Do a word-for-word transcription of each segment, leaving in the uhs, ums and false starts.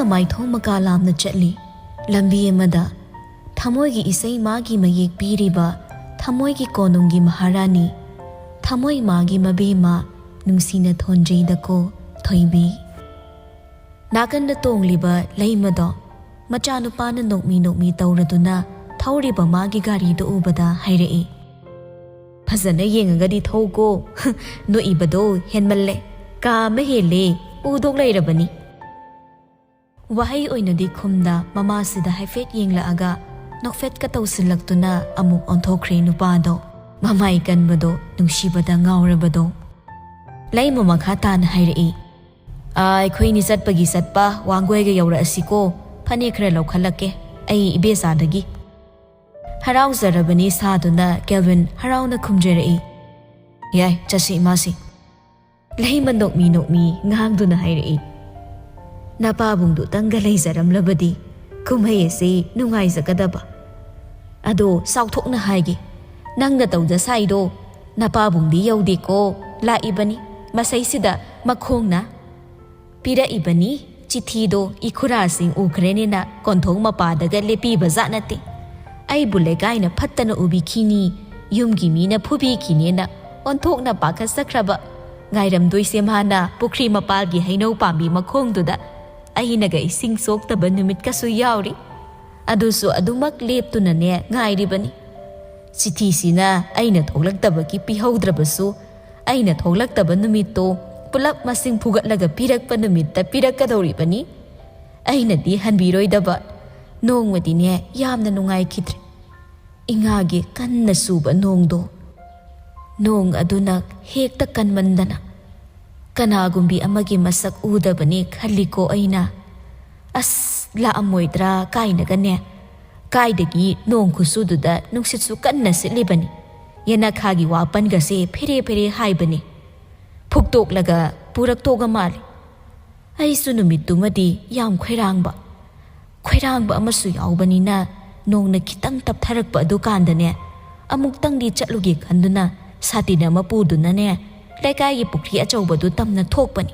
ꯃꯥꯏꯊꯣꯡ ꯃꯀꯥ ꯂꯥꯝꯅ ꯆꯠꯂꯤ꯫ ꯂꯝꯕꯤ ꯑꯃꯗ ꯊꯃꯣꯏꯒꯤ ꯏꯁꯩ ꯃꯥꯒꯤ ꯃꯌꯦꯛ ꯄꯤꯔꯤꯕ ꯊꯃꯣꯏꯒꯤ ꯀꯣꯅꯨꯡꯒꯤ ꯃꯍꯥꯔꯥꯅꯤ, ꯊꯃꯣꯏ ꯃꯥꯒꯤ ꯃꯕꯦꯝꯃ, ꯅꯨꯡꯁꯤꯅ ꯊꯣꯟꯖꯩꯗꯀꯣ ꯊꯣꯏꯕꯤ꯫ ꯅꯥꯀꯟꯗ ꯇꯣꯡꯂꯤꯕ ꯂꯩꯃꯗꯣ ꯃꯆꯥꯅꯨꯄꯥꯅ ꯅꯣꯛꯃꯤ ꯅꯣꯛꯃꯤ ꯇꯧꯔꯗꯨꯅ ꯊꯧꯔꯤꯕ ꯃꯥꯒꯤ ꯒꯥꯔꯤꯗꯨ ꯎꯕꯗ ꯍꯥꯏꯔꯛꯏ, "ꯐꯖꯅ ꯌꯦꯡꯉꯒꯗꯤ ꯊꯧꯀꯣ꯫ ꯅꯣꯛꯏꯕꯗꯣ ꯍꯦꯟꯃꯜꯂꯦ꯫ ꯀꯥ ꯑꯃ ꯍꯦꯜꯂꯦ꯫ ꯎꯗꯣꯛ ꯂꯩꯔꯕꯅꯤ꯫" ꯋꯥꯍꯩ ꯑꯣꯏꯅꯗꯤ ꯈꯨꯝꯗ ꯃꯃꯥꯁꯤꯗ ꯍꯥꯏꯐꯦꯠ ꯌꯦꯡꯂꯛꯑꯒ ꯅꯣꯛꯐꯦꯠꯀ ꯇꯧꯁꯤꯜꯂꯛꯇꯨꯅ ꯑꯃꯨꯛ ꯑꯣꯟꯊꯣꯛꯈ꯭ꯔꯦ ꯅꯨꯄꯥꯗꯣ, ꯃꯃꯥꯏ ꯀꯟꯕꯗꯣ, ꯅꯨꯡꯁꯤꯕꯗ ꯉꯥꯎꯔꯕꯗꯣ꯫ ꯂꯩꯃ ꯃꯈꯥ ꯇꯥꯅ ꯍꯥꯏꯔꯛꯏ, "ꯑꯥ, ꯑꯩꯈꯣꯏꯅꯤ ꯆꯠꯄꯒꯤ ꯆꯠꯄ ꯋꯥꯡꯒꯣꯏꯒ ꯌꯧꯔꯛꯑꯁꯤꯀꯣ꯫ ꯐꯅꯦꯛ ꯈꯔ ꯂꯧꯈꯠꯂꯛꯀꯦ ꯑꯩ ꯏꯕꯦꯆꯥꯗꯒꯤ꯫" ꯍꯔꯥꯎꯖꯔꯕꯅꯤ ꯁꯥꯗꯨꯅ ꯀꯦꯜꯚꯤꯟ ꯍꯔꯥꯎꯅ ꯈꯨꯝꯖꯔꯛꯏ, "ꯌꯥꯏ, ꯆꯠꯁꯤ ꯏꯃꯥꯁꯤ꯫" ꯂꯩꯃ ꯅꯣꯛꯃꯤ ꯅꯣꯛꯃꯤ ꯉꯥꯡꯗꯨꯅ ꯍꯥꯏꯔꯛꯏ, "ꯅꯄꯥꯕꯨꯡꯗꯨꯇꯪꯒ ꯂꯩꯖꯔꯝꯂꯕꯗꯤ ꯀꯨꯝꯍꯩ ꯑꯁꯤ ꯅꯨꯡꯉꯥꯏꯖꯒꯗꯕ꯫ ꯑꯗꯣ ꯆꯥꯎꯊꯣꯛꯅ ꯍꯥꯏꯒꯦ, ꯅꯪꯅ ꯇꯧꯖ ꯁꯥꯏꯗꯣ ꯅꯄꯥꯕꯨꯡꯗꯤ ꯌꯧꯗꯦꯀꯣ꯫ ꯂꯥꯛꯏꯕꯅꯤ ꯃꯁꯩꯁꯤꯗ ꯃꯈꯣꯡꯅ ꯄꯤꯔꯛꯏꯕꯅꯤ꯫ ꯆꯤꯊꯤꯗꯣ ꯏꯈꯨꯔꯥꯁꯤꯡ ꯎꯈ꯭ꯔꯦꯅꯦꯅ ꯀꯣꯟꯊꯣꯡ ꯃꯄꯥꯗꯒ ꯂꯦꯞꯄꯤꯕ ꯖꯥꯠ ꯅꯠꯇꯦ꯫ ꯑꯩꯕꯨ ꯂꯩꯀꯥꯏꯅ ꯐꯠꯇꯅ ꯎꯕꯤꯈꯤꯅꯤ, ꯌꯨꯝꯒꯤ ꯃꯤꯅ ꯐꯨꯕꯤꯈꯤꯅꯦꯅ ꯑꯣꯟꯊꯣꯛꯅ ꯄꯥꯈꯠꯆꯈ꯭ꯔꯕ ꯉꯥꯏꯔꯝꯗꯣꯏꯁꯦ ꯃꯥꯅ ꯄꯨꯈ꯭ꯔꯤ ꯃꯄꯥꯜꯒꯤ ꯍꯩꯅꯧ ꯄꯥꯝꯕꯤ ꯃꯈꯣꯡꯗꯨꯗ ꯑꯩꯅꯒ ꯏꯁꯤꯡ ꯁꯣꯛꯇꯕ ꯅꯨꯃꯤꯠꯀꯁꯨ ꯌꯥꯎꯔꯤ꯫ ꯑꯗꯨꯁꯨ ꯑꯗꯨꯃꯛ ꯂꯦꯞꯇꯨꯅꯅꯦ ꯉꯥꯏꯔꯤꯕꯅꯤ꯫ ꯆꯤꯊꯤꯁꯤꯅ ꯑꯩꯅ ꯊꯣꯛꯂꯛꯇꯕꯒꯤ ꯄꯤꯍꯧꯗ꯭ꯔꯕꯁꯨ, ꯑꯩꯅ ꯊꯣꯛꯂꯛꯇꯕ ꯅꯨꯃꯤꯠꯇꯣ ꯄꯨꯂꯞ ꯃꯁꯤꯡ ꯐꯨꯒꯠꯂꯒ ꯄꯤꯔꯛꯄ ꯅꯨꯃꯤꯠꯇ ꯄꯤꯔꯛꯀꯗꯧꯔꯤꯕꯅꯤ꯫ ꯑꯩꯅꯗꯤ ꯍꯟꯕꯤꯔꯣꯏꯗꯕ ꯅꯣꯡꯃꯗꯤꯅꯦ ꯌꯥꯝꯅ ꯅꯨꯡꯉꯥꯏꯈꯤꯗ꯭ꯔꯦ꯫ ꯏꯉꯥꯒꯤ ꯀꯟꯅ ꯆꯨꯕ ꯅꯣꯡꯗꯣ, ꯅꯣꯡ ꯑꯗꯨꯅ ꯍꯦꯛꯇ ꯀꯟꯃꯟꯗꯅ ꯀꯅꯥꯒꯨꯝꯕꯤ ꯑꯃꯒꯤ ꯃꯁꯛ ꯎꯗꯕꯅꯤ ꯈꯜꯂꯤꯀꯣ ꯑꯩꯅ꯫ ꯑꯁ, ꯂꯥꯛꯑꯝꯃꯣꯏꯗ꯭ꯔꯥ ꯀꯥꯏꯅꯒꯅꯦ, ꯀꯥꯏꯗꯒꯤ ꯅꯣꯡ ꯈꯨꯆꯨꯗꯨꯗ ꯅꯨꯡꯁꯤꯠꯁꯨ ꯀꯟꯅ ꯁꯤꯠꯂꯤꯕꯅꯤ꯫ ꯌꯦꯅꯈꯥꯒꯤ ꯋꯥꯄꯟꯒꯁꯦ ꯐꯦꯔꯦ ꯐꯦꯔꯦ ꯍꯥꯏꯕꯅꯤ꯫ ꯐꯨꯛꯇꯣꯛꯂꯒ ꯄꯨꯔꯛꯇꯣꯛꯑ ꯃꯥꯜꯂꯤ꯫ ꯑꯩꯁꯨ ꯅꯨꯃꯤꯠꯇꯨꯃꯗꯤ ꯌꯥꯝ ꯈꯣꯏꯔꯥꯡꯕ, ꯈꯣꯏꯔꯥꯡꯕ ꯑꯃꯁꯨ ꯌꯥꯎꯕꯅꯤꯅ ꯅꯣꯡꯅ ꯈꯤꯇꯪ ꯇꯞꯊꯔꯛꯄ ꯑꯗꯨꯀꯥꯟꯗꯅꯦ ꯑꯃꯨꯛꯇꯪꯗꯤ ꯆꯠꯂꯨꯒꯦ ꯈꯟꯗꯨꯅ ꯁꯥꯇꯤꯟ ꯑꯃ ꯄꯨꯗꯨꯅꯅꯦ ꯂꯩꯀꯥꯏꯒꯤ ꯄꯨꯈ꯭ꯔꯤ ꯑꯆꯧꯕꯗꯨ ꯇꯝꯅ ꯊꯣꯛꯄꯅꯤ꯫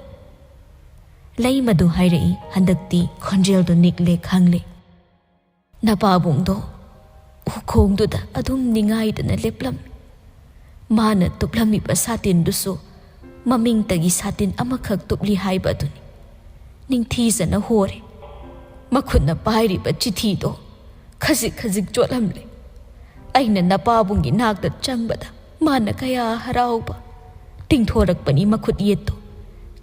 ꯂꯩꯃꯗꯨ ꯍꯥꯏꯔꯛꯏ꯫ ꯍꯟꯗꯛꯇꯤ ꯈꯣꯟꯖꯦꯜꯗꯨ ꯅꯤꯛꯂꯦ ꯈꯪꯂꯦ꯫ "ꯅꯄꯥꯕꯨꯡꯗꯣ ꯎꯈꯣꯡꯗꯨꯗ ꯑꯗꯨꯝ ꯅꯤꯡꯉꯥꯏꯗꯅ ꯂꯦꯞꯂꯝꯃꯤ꯫ ꯃꯥꯅ ꯇꯨꯞꯂꯝꯃꯤꯕ ꯁꯥꯇꯤꯟꯗꯨꯁꯨ ꯃꯃꯤꯡꯇꯒꯤ ꯁꯥꯇꯤꯟ ꯑꯃꯈꯛ ꯇꯨꯞꯂꯤ ꯍꯥꯏꯕ ꯑꯗꯨꯅꯤ꯫ ꯅꯤꯡꯊꯤꯖꯅ ꯍꯣꯔꯦ꯫ ꯃꯈꯨꯠꯅ ꯄꯥꯏꯔꯤꯕ ꯆꯤꯊꯤꯗꯣ ꯈꯖꯤꯛ ꯈꯖꯤꯛ ꯆꯣꯠꯂꯝꯂꯦ꯫ ꯑꯩꯅ ꯅꯄꯥꯕꯨꯡꯒꯤ ꯅꯥꯛꯇ ꯆꯪꯕꯗ ꯃꯥꯅ ꯀꯌꯥ ꯍꯔꯥꯎꯕ꯫ ꯇꯤꯡꯊꯣꯔꯛꯄꯅꯤ ꯃꯈꯨꯠ ꯌꯦꯠꯇꯨ꯫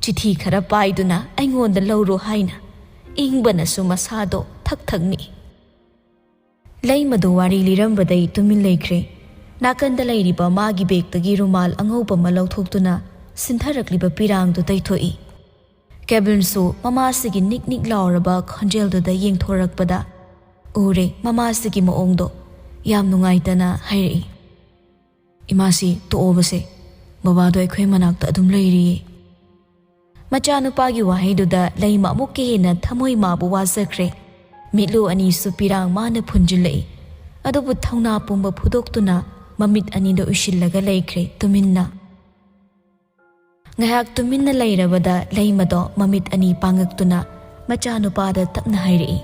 ꯆꯤꯊꯤ ꯈꯔ ꯄꯥꯏꯗꯨꯅ ꯑꯩꯉꯣꯟꯗ ꯂꯧꯔꯣ ꯍꯥꯏꯅ ꯏꯪꯕꯅꯁꯨ ꯃꯁꯥꯗꯣ ꯊꯛ ꯊꯛ ꯅꯤꯛꯏ꯫" ꯂꯩꯃꯗꯨ ꯋꯥꯔꯤ ꯂꯤꯔꯝꯕꯗꯩ ꯇꯨꯃꯤꯟ ꯂꯩꯈ꯭ꯔꯦ꯫ ꯅꯥꯀꯟꯗ ꯂꯩꯔꯤꯕ ꯃꯥꯒꯤ ꯕꯦꯒꯇꯒꯤ ꯔꯨꯃꯥꯜ ꯑꯉꯧꯕ ꯑꯃ ꯂꯧꯊꯣꯛꯇꯨꯅ ꯁꯤꯟꯊꯔꯛꯂꯤꯕ ꯄꯤꯔꯥꯡꯗꯨ ꯇꯩꯊꯣꯛꯏ꯫ ꯀꯦꯕꯤꯟꯁꯨ ꯃꯃꯥꯁꯤꯒꯤ ꯅꯤꯛ ꯅꯤꯛ ꯂꯥꯎꯔꯕ ꯈꯣꯟꯖꯦꯜꯗꯨꯗ ꯌꯦꯡꯊꯣꯔꯛꯄꯗ ꯎꯔꯦ ꯃꯃꯥꯁꯤꯒꯤ ꯃꯑꯣꯡꯗꯣ꯫ ꯌꯥꯝ ꯅꯨꯡꯉꯥꯏꯇꯅ ꯍꯥꯏꯔꯛꯏ, "ꯏꯃꯥꯁꯤ ꯇꯣꯛꯑꯣꯕꯁꯦ, ꯕꯕꯥꯗꯣ ꯑꯩꯈꯣꯏ ꯃꯅꯥꯛꯇ ꯑꯗꯨꯝ ꯂꯩꯔꯤꯌꯦ꯫" ꯃꯆꯥꯅꯨꯄꯥꯒꯤ ꯋꯥꯍꯩꯗꯨꯗ ꯂꯩꯃ ꯑꯃꯨꯛꯀ ꯍꯦꯟꯅ ꯊꯃꯣꯏ ꯃꯥꯕꯨ ꯋꯥꯖꯈ꯭ꯔꯦ꯫ ꯃꯤꯠꯂꯨ ꯑꯅꯤꯁꯨ ꯄꯤꯔꯥꯡ ꯃꯥꯅ ꯐꯨꯟꯖꯤꯜꯂꯛꯏ꯫ ꯑꯗꯨꯕꯨ ꯊꯧꯅꯥ ꯄꯨꯝꯕ ꯐꯨꯗꯣꯛꯇꯨꯅ ꯃꯃꯤꯠ ꯑꯅꯤꯗ ꯎꯏꯁꯤꯜꯂꯒ ꯂꯩꯈ꯭ꯔꯦ ꯇꯨꯃꯤꯟꯅ꯫ ꯉꯥꯏꯍꯥꯛ ꯇꯨꯃꯤꯟꯅ ꯂꯩꯔꯕꯗ ꯂꯩꯃꯗꯣ ꯃꯃꯤꯠ ꯑꯅꯤ ꯄꯥꯡꯉꯛꯇꯨꯅ ꯃꯆꯥꯅꯨꯄꯥꯗ ꯇꯞꯅ ꯍꯥꯏꯔꯛꯏ,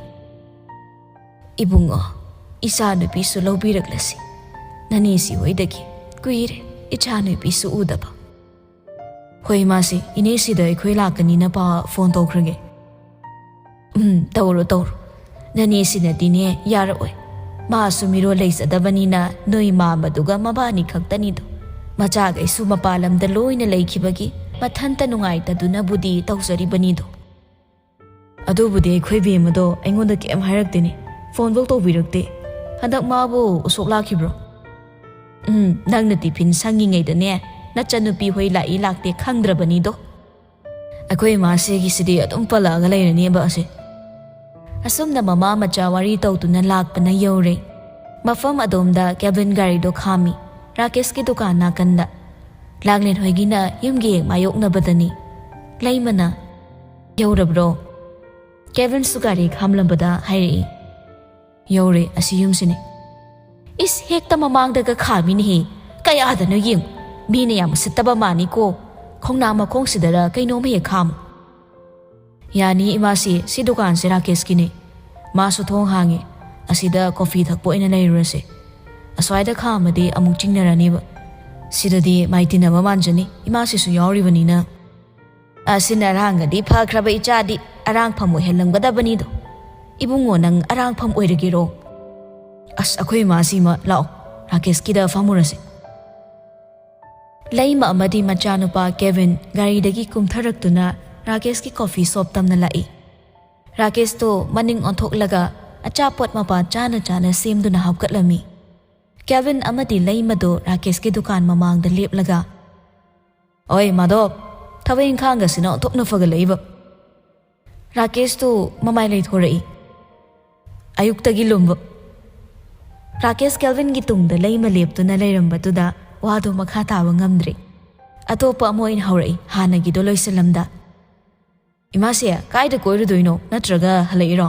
"ꯏꯕꯨꯡꯉꯣ, ꯏꯆꯥꯅꯨꯄꯤꯁꯨ ꯂꯧꯕꯤꯔꯛꯂꯁꯤ꯫ ꯅꯅꯦꯁꯤ ꯍꯣꯏꯗꯒꯤ ꯀꯨꯏꯔꯦ ꯏꯆꯥꯅꯨꯄꯤꯁꯨ ꯎꯗꯕ꯫" "ꯍꯣꯏ, ꯃꯥꯁꯤ ꯏꯅꯦꯁꯤꯗ ꯑꯩꯈꯣꯏ ꯂꯥꯛꯀꯅꯤꯅ ꯄꯥ ꯐꯣꯟ ꯇꯧꯈ꯭ꯔꯒꯦ꯫" "ꯎꯝ, ꯇꯧꯔꯣ, ꯇꯧꯔꯣ꯫ ꯅꯅꯦꯁꯤꯅꯗꯤꯅꯦ ꯌꯥꯔꯛꯑꯣꯏ꯫ ꯃꯥꯁꯨ ꯃꯤꯔꯣꯜ ꯂꯩꯖꯗꯕꯅꯤꯅ ꯅꯣꯏ ꯃꯥꯃꯗꯨꯒ ꯃꯕꯥꯅꯤ ꯈꯛꯇꯅꯤꯗꯣ꯫ ꯃꯆꯥꯈꯩꯁꯨ ꯃꯄꯥꯟ ꯂꯝꯗ ꯂꯣꯏꯅ ꯂꯩꯈꯤꯕꯒꯤ ꯃꯊꯟꯇ ꯅꯨꯡꯉꯥꯏꯇꯗꯨꯅꯕꯨꯗꯤ ꯇꯧꯖꯔꯤꯕꯅꯤꯗꯣ꯫" "ꯑꯗꯨꯕꯨꯗꯤ ꯑꯩꯈꯣꯏ ꯕꯦꯝꯃꯗꯣ ꯑꯩꯉꯣꯟꯗ ꯀꯩꯝ ꯍꯥꯏꯔꯛꯇꯦꯅꯦ, ꯐꯣꯟꯐꯧ ꯇꯧꯕꯤꯔꯛꯇꯦ꯫ ꯍꯟꯗꯛ ꯃꯥꯕꯨ ꯎꯁꯣꯞ ꯂꯥꯛꯈꯤꯕ꯭ꯔꯣ?" "ꯎꯝ, ꯅꯪꯅ ꯇꯤꯐꯤꯟ ꯁꯪꯉꯤꯉꯩꯗꯅꯦ ꯅꯆꯟꯅꯨꯄꯤ ꯍꯣꯏ ꯂꯥꯛꯏ ꯂꯥꯛꯇꯦ ꯈꯪꯗ꯭ꯔꯕꯅꯤꯗꯣ꯫ ꯑꯩꯈꯣꯏ ꯏꯃꯥꯁꯤꯒꯤꯁꯤꯗꯤ ꯑꯗꯨꯝ ꯄꯜꯂꯛꯑꯒ ꯂꯩꯔꯅꯦꯕ ꯑꯁꯦ꯫" ꯑꯁꯨꯝꯅ ꯃꯃꯥ ꯃꯆꯥ ꯋꯥꯔꯤ ꯇꯧꯗꯨꯅ ꯂꯥꯛꯄꯅ ꯌꯧꯔꯦ꯫ ꯃꯐꯝ ꯑꯗꯣꯝꯗ ꯀꯦꯕꯤꯟ ꯒꯥꯔꯤꯗꯣ ꯈꯥꯝꯃꯤ, ꯔꯥꯀꯦꯁꯀꯤ ꯗꯨꯀꯥꯟ ꯅꯥꯀꯟꯗ꯫ ꯂꯥꯡꯂꯦꯟ ꯍꯣꯏꯒꯤꯅ ꯌꯨꯝꯒꯤ ꯍꯦꯛ ꯃꯥꯌꯣꯛꯅꯕꯗꯅꯤ꯫ ꯂꯩꯃꯅ, "ꯌꯧꯔꯕ꯭ꯔꯣ?" ꯀꯦꯕꯤꯟꯁꯨ ꯒꯥꯔꯤ ꯈꯥꯝꯂꯝꯕꯗ ꯍꯥꯏꯔꯛꯏ, "ꯌꯧꯔꯦ, ꯑꯁꯤ ꯌꯨꯝꯁꯤꯅꯦ꯫" "ꯏꯁ, ꯍꯦꯛꯇ ꯃꯃꯥꯡꯗꯒ ꯈꯥꯝꯃꯤꯅꯦꯍꯦ꯫ ꯀꯌꯥꯗꯅꯣ ꯌꯦꯡꯉꯨ, ꯃꯤꯅ ꯌꯥꯝ ꯎꯁꯤꯠꯇꯕ ꯃꯥꯅꯤꯀꯣ꯫ ꯈꯣꯡꯅꯥꯡ ꯃꯈꯣꯡꯁꯤꯗꯔ ꯀꯩꯅꯣꯝ ꯍꯦꯛ ꯈꯥꯝꯃꯨ꯫" ꯌꯥꯅꯤ ꯏꯃꯥꯁꯤ, ꯁꯤ ꯗꯨꯀꯥꯟꯁꯦ ꯔꯥꯀꯦꯁꯀꯤꯅꯤ꯫ ꯃꯥꯁꯨ ꯊꯣꯡ ꯍꯥꯡꯉꯤ꯫ ꯑꯁꯤꯗ ꯀꯣꯐꯤ ꯊꯛꯄ ꯑꯣꯏꯅ ꯂꯩꯔꯨꯔꯁꯦ꯫ ꯑꯁ꯭ꯋꯥꯏꯗ ꯈꯥꯝꯃꯗꯤ ꯑꯃꯨꯛ ꯆꯤꯡꯅꯔꯅꯤꯕ꯫ ꯁꯤꯗꯗꯤ ꯃꯥꯏ ꯇꯤꯟꯅꯕ ꯃꯥꯟꯖꯅꯤ, ꯏꯃꯥꯁꯤꯁꯨ ꯌꯥꯎꯔꯤꯕꯅꯤꯅ꯫ ꯑꯁꯤꯅ ꯑꯔꯥꯡꯒꯗꯤ ꯐꯈ꯭ꯔꯕ ꯏꯆꯥꯗꯤ ꯑꯔꯥꯡꯐꯝ ꯑꯣꯏꯍꯜꯂꯝꯒꯗꯕꯅꯤꯗꯣ꯫ ꯏꯕꯨꯡꯉꯣ, ꯅꯪ ꯑꯔꯥꯡꯐꯝ ꯑꯣꯏꯔꯒꯦꯔꯣ? ꯑꯁ, ꯑꯩꯈꯣꯏ ꯏꯃꯥꯁꯤꯃ ꯂꯥꯛꯑꯣ, ꯔꯥꯀꯦꯁꯀꯤꯗ ꯐꯝꯃꯨꯔꯁꯦ꯫ ꯂꯩꯃ ꯑꯃꯗꯤ ꯃꯆꯥꯅꯨꯄꯥ ꯀꯦꯚꯤꯟ ꯒꯥꯔꯤꯗꯒꯤ ꯀꯨꯝꯊꯔꯛꯇꯨꯅ ꯔꯥꯀꯦꯁꯀꯤ ꯀꯣꯐꯤ ꯁꯣꯞ ꯇꯝꯅ ꯂꯥꯛꯏ꯫ ꯔꯥꯀꯦꯁꯇꯣ ꯃꯅꯤꯡ ꯑꯣꯟꯊꯣꯛꯂꯒ ꯑꯆꯥꯄꯣꯠ ꯃꯄꯥ ꯆꯥꯅ ꯆꯥꯅ ꯁꯦꯝꯗꯨꯅ ꯍꯥꯞꯀꯠꯂꯝꯃꯤ꯫ ꯀꯦꯚꯤꯟ ꯑꯃꯗꯤ ꯂꯩꯃꯗꯣ ꯔꯥꯀꯦꯁꯀꯤ ꯗꯨꯀꯥꯟ ꯃꯃꯥꯡꯗ ꯂꯦꯞꯂꯒ, "ꯑꯣꯏ ꯃꯥꯙꯕ, ꯊꯕꯛ ꯏꯪꯈꯥꯡꯒꯁꯤꯅ ꯑꯣꯟꯊꯣꯛꯅ ꯐꯒꯠꯂꯛꯏꯕ꯫" ꯔꯥꯀꯦꯁꯇꯨ ꯃꯃꯥꯏ ꯂꯩꯊꯣꯔꯛꯏ꯫ ꯑꯌꯨꯛꯇꯒꯤ ꯂꯨꯝꯕ꯫ ꯔꯥꯀꯦꯁ ꯀꯦꯜꯚꯤꯟꯒꯤ ꯇꯨꯡꯗ ꯂꯩꯃ ꯂꯦꯞꯇꯨꯅ ꯂꯩꯔꯝꯕꯗꯨꯗ ꯋꯥꯗꯨ ꯃꯈꯥ ꯇꯥꯕ ꯉꯝꯗ꯭ꯔꯦ꯫ ꯑꯇꯣꯞꯄ ꯑꯃ ꯑꯣꯏꯅ ꯍꯧꯔꯛꯏ, ꯍꯥꯟꯅꯒꯤꯗꯣ ꯂꯣꯏꯁꯤꯜꯂꯝꯗ꯫ "ꯏꯃꯥꯁꯦ, ꯀꯥꯏꯗ ꯀꯣꯏꯔꯨꯗꯣꯏꯅꯣ? ꯅꯠꯇ꯭ꯔꯒ ꯍꯜꯂꯛꯏꯔꯣ?"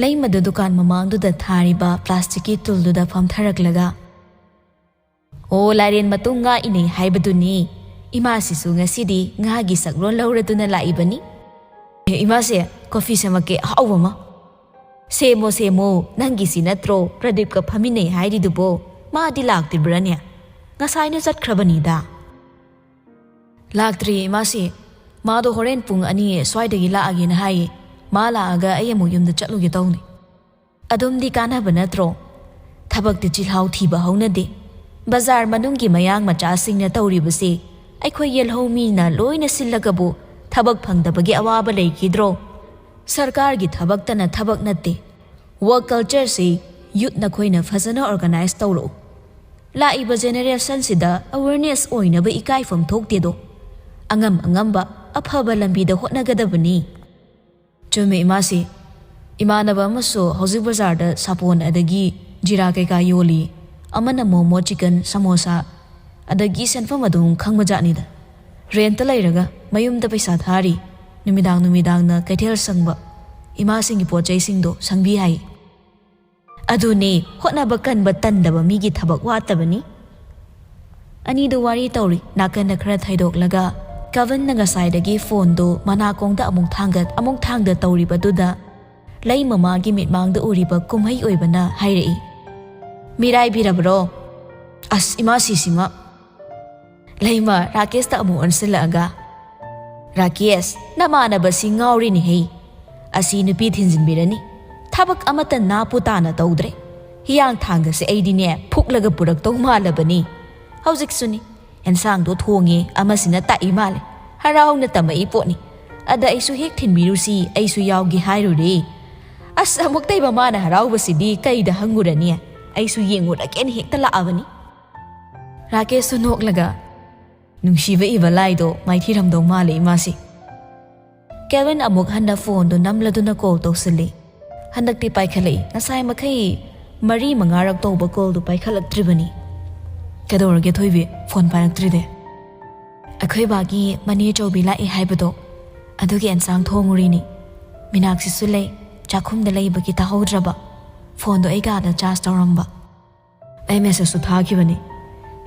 ꯂꯩꯃꯗꯨ ꯗꯨꯀꯥꯟ ꯃꯃꯥꯡꯗꯨꯗ ꯊꯥꯔꯤꯕ ꯄ꯭ꯂꯥꯁꯇꯤꯛꯀꯤ ꯇꯨꯜꯗꯨꯗ ꯐꯝꯊꯔꯛꯂꯒ, "ꯑꯣ, ꯂꯥꯏꯔꯦꯟ ꯃꯇꯨꯡ ꯉꯥ ꯏꯅꯩ ꯍꯥꯏꯕꯗꯨꯅꯤ꯫ ꯏꯃꯥꯁꯤꯁꯨ ꯉꯁꯤꯗꯤ ꯉꯥꯒꯤ ꯁꯛꯂꯣꯟ ꯂꯧꯔꯗꯨꯅ ꯂꯥꯛꯏꯕꯅꯤ꯫ ꯑꯦ, ꯏꯃꯥꯁꯦ, ꯀꯣꯐꯤ ꯁꯦꯝꯃꯛꯀꯦ, ꯑꯍꯥꯎꯕ ꯑꯃ꯫" "ꯁꯦꯝꯃꯣ, ꯁꯦꯝꯃꯣ, ꯅꯪꯒꯤꯁꯤ ꯅꯠꯇ꯭ꯔꯣ ꯄ꯭ꯔꯗꯤꯞꯀ ꯐꯝꯃꯤꯟꯅꯩ ꯍꯥꯏꯔꯤꯗꯨꯕꯣ? ꯃꯥꯗꯤ ꯂꯥꯛꯇ꯭ꯔꯤꯕ꯭ꯔꯥꯅꯦ? ꯉꯁꯥꯏꯅ ꯆꯠꯈ꯭ꯔꯕꯅꯤꯗ꯫" "ꯂꯥꯛꯇ꯭ꯔꯤ, ꯏꯃꯥꯁꯤ꯫ ꯃꯥꯗꯣ ꯍꯣꯔꯦꯟ ꯄꯨꯡ ꯑꯅꯤ ꯁ꯭ꯋꯥꯏꯗꯒꯤ ꯂꯥꯛꯑꯒꯦꯅ ꯍꯥꯏꯌꯦ꯫ ꯃꯥ ꯂꯥꯛꯑꯒ ꯑꯩ ꯑꯃꯨꯛ ꯌꯨꯝꯗ ꯆꯠꯂꯨꯒꯦ ꯇꯧꯅꯤ꯫" "ꯑꯗꯨꯝꯗꯤ ꯀꯥꯟꯅꯕ ꯅꯠꯇ꯭ꯔꯣ? ꯊꯕꯛꯇꯤ ꯆꯤꯜꯍꯥꯎ ꯊꯤꯕ ꯍꯧꯅꯗꯦ꯫ ꯕꯖꯥꯔ ꯃꯅꯨꯡꯒꯤ ꯃꯌꯥꯡ ꯃꯆꯥꯁꯤꯡꯅ ꯇꯧꯔꯤꯕꯁꯦ ꯑꯩꯈꯣꯏ ꯌꯦꯜꯍꯧ ꯃꯤꯅ ꯂꯣꯏꯅ ꯁꯤꯜꯂꯒꯕꯨ ꯊꯕꯛ ꯐꯪꯗꯕꯒꯤ ꯑꯋꯥꯕ ꯂꯩꯈꯤꯗ꯭ꯔꯣ? ꯁꯔꯀꯥꯔꯒꯤ ꯊꯕꯛꯇꯅ ꯊꯕꯛ ꯅꯠꯇꯦ꯫ ꯋꯥꯔꯛ ꯀꯜꯆꯔꯁꯤ ꯌꯨꯠ ꯅꯈꯣꯏꯅ ꯐꯖꯅ ꯑꯣꯔꯒꯅꯥꯏꯖ ꯇꯧꯔꯛꯎ꯫ ꯂꯥꯛꯏꯕ ꯖꯦꯅꯦꯔꯦꯁꯟꯁꯤꯗ ꯑꯋꯦꯔꯅꯦꯁ ꯑꯣꯏꯅꯕ ꯏꯀꯥꯏꯐꯝ ꯊꯣꯛꯇꯦꯗꯣ꯫ ꯑꯉꯝ ꯑꯉꯝꯕ ꯑꯐꯕ ꯂꯝꯕꯤꯗ ꯍꯣꯠꯅꯒꯗꯕꯅꯤ꯫" "ꯆꯨꯝꯃꯦ ꯏꯃꯥꯁꯤ꯫ ꯏꯃꯥꯟꯅꯕ ꯑꯃꯁꯨ ꯍꯧꯖꯤꯛ ꯕꯖꯥꯔꯗ ꯁꯥꯄꯣꯟ ꯑꯗꯒꯤ ꯖꯤꯔꯥ ꯀꯩꯀꯥ ꯌꯣꯜꯂꯤ꯫ ꯑꯃꯅ ꯃꯣꯃꯣ, ꯆꯤꯀꯟ, ꯁꯃꯣꯁꯥ, ꯑꯗꯒꯤ ꯁꯦꯟꯐꯝ ꯑꯗꯨꯝ ꯈꯪꯕ ꯖꯥꯠꯅꯤꯗ꯫ ꯔꯦꯟꯠꯇ ꯂꯩꯔꯒ ꯃꯌꯨꯝꯗ ꯄꯩꯁꯥ ꯊꯥꯔꯤ꯫ ꯅꯨꯃꯤꯗꯥꯡ ꯅꯨꯃꯤꯗꯥꯡꯅ ꯀꯩꯊꯦꯜ ꯁꯪꯕ, ꯏꯃꯥꯁꯤꯡꯒꯤ ꯄꯣꯠ ꯆꯩꯁꯤꯡꯗꯣ ꯁꯪꯕꯤ ꯍꯥꯏ꯫" "ꯑꯗꯨꯅꯦ, ꯍꯣꯠꯅꯕ ꯀꯟꯕ ꯇꯟꯗꯕ ꯃꯤꯒꯤ ꯊꯕꯛ ꯋꯥꯠꯇꯕꯅꯤ꯫" ꯑꯅꯤꯗꯨ ꯋꯥꯔꯤ ꯇꯧꯔꯤ꯫ ꯅꯥꯀꯟꯗ ꯈꯔ ꯊꯩꯗꯣꯛꯂꯒ ꯀꯕꯟꯅ ꯉꯁꯥꯏꯗꯒꯤ ꯐꯣꯟꯗꯨ ꯃꯅꯥꯀꯣꯡꯗ ꯑꯃꯨꯛ ꯊꯥꯡꯒꯠ ꯑꯃꯨꯛ ꯊꯥꯡꯗ ꯇꯧꯔꯤꯕꯗꯨꯗ ꯂꯩ ꯃꯃꯥꯒꯤ ꯃꯤꯠꯃꯥꯡꯗ ꯎꯔꯤꯕ ꯀꯨꯝꯍꯩ ꯑꯣꯏꯕꯅ ꯍꯥꯏꯔꯛꯏ, "ꯃꯤꯔꯥꯏꯕꯤꯔꯕ꯭ꯔꯣ? ꯑꯁ, ꯏꯃꯥ ꯁꯤꯁꯤꯃ!" ꯂꯩꯃ ꯔꯥꯀꯦꯁꯇ ꯑꯃꯨꯛ ꯑꯣꯟꯁꯤꯜꯂꯛꯑꯒ, "ꯔꯥꯀꯦꯁ, ꯅꯃꯥꯟꯅꯕꯁꯤ ꯉꯥꯎꯔꯤꯅꯦꯍꯦ꯫ ꯑꯁꯤ ꯅꯨꯄꯤ ꯊꯤꯟꯖꯤꯟꯕꯤꯔꯅꯤ꯫ ꯊꯕꯛ ꯑꯃꯠꯇ ꯅꯥꯄꯨ ꯇꯥꯅ ꯇꯧꯗ꯭ꯔꯦ꯫ ꯍꯤꯌꯥꯡ ꯊꯥꯡꯒꯁꯦ ꯑꯩꯗꯤꯅꯦ ꯐꯨꯛꯂꯒ ꯄꯨꯔꯛꯇꯧ ꯃꯥꯜꯂꯕꯅꯤ꯫ ꯍꯧꯖꯤꯛꯁꯨꯅꯤ, ꯑꯦꯟꯁꯥꯡꯗꯣ ꯊꯣꯡꯉꯦ, ꯑꯃꯁꯤꯅ ꯇꯥꯛꯏ ꯃꯥꯜꯂꯦ꯫ ꯍꯔꯥꯎꯅ ꯇꯝꯃꯛꯏ ꯄꯣꯠꯅꯤ꯫ ꯑꯗ ꯑꯩꯁꯨ ꯍꯦꯛ ꯊꯤꯟꯕꯤꯔꯨꯁꯤ, ꯑꯩꯁꯨ ꯌꯥꯎꯒꯦ ꯍꯥꯏꯔꯨꯔꯦ꯫ ꯑꯁ, ꯑꯃꯨꯛꯇꯩꯕ ꯃꯥꯅ ꯍꯔꯥꯎꯕꯁꯤꯗꯤ ꯀꯩꯗ ꯍꯪꯉꯨꯔꯅꯤ? ꯑꯩꯁꯨ ꯌꯦꯡꯉꯨꯔꯒꯦꯅ ꯍꯦꯛꯇ ꯂꯥꯛꯑꯕꯅꯤ꯫" ꯔꯥꯀꯦꯁꯁꯨ ꯅꯣꯛꯂꯒ, "ꯅꯨꯡꯁꯤꯕ ꯏꯕ ꯂꯥꯏꯗꯣ ꯃꯥꯏꯊꯤꯔꯝꯗꯧ ꯃꯥꯜꯂꯦ ꯏꯃꯥꯁꯤ꯫" ꯀꯦꯜꯚꯤꯟ ꯑꯃꯨꯛ ꯍꯟꯅ ꯐꯣꯟꯗꯨ ꯅꯝꯂꯗꯨꯅ ꯀꯣꯜ ꯇꯧꯁꯤꯜꯂꯤ꯫ ꯍꯟꯗꯛꯇꯤ ꯄꯥꯏꯈꯠꯂꯛꯏ꯫ ꯉꯁꯥꯏ ꯃꯈꯩ ꯃꯔꯤ ꯃꯉꯥꯔꯛ ꯇꯧꯕ ꯀꯣꯜꯗꯨ ꯄꯥꯏꯈꯠꯂꯛꯇ꯭ꯔꯤꯕꯅꯤ꯫ "ꯀꯩꯗꯧꯔꯒꯦ ꯊꯣꯏꯕꯤ, ꯐꯣꯟ ꯄꯥꯏꯔꯛꯇ꯭ꯔꯤꯗꯤ?" "ꯑꯩꯈꯣꯏ ꯕꯥꯒꯤ ꯃꯅꯦ ꯆꯧꯕꯤ ꯂꯥꯛꯏ ꯍꯥꯏꯕꯗꯣ, ꯑꯗꯨꯒꯤ ꯑꯦꯟꯁꯥꯡ ꯊꯣꯡꯉꯨꯔꯤꯅꯤ꯫ ꯃꯤꯅꯥꯛꯁꯤꯁꯨ ꯂꯩ, ꯆꯥꯛꯈꯨꯝꯗ ꯂꯩꯕꯒꯤ ꯇꯥꯍꯧꯗ꯭ꯔꯕ꯫ ꯐꯣꯟꯗꯣ ꯑꯩ ꯀꯥꯗ ꯆꯥꯔꯖ ꯇꯧꯔꯝꯕ꯫ ꯑꯩ ꯃꯦꯁꯦꯖꯁꯨ ꯊꯥꯈꯤꯕꯅꯤ꯫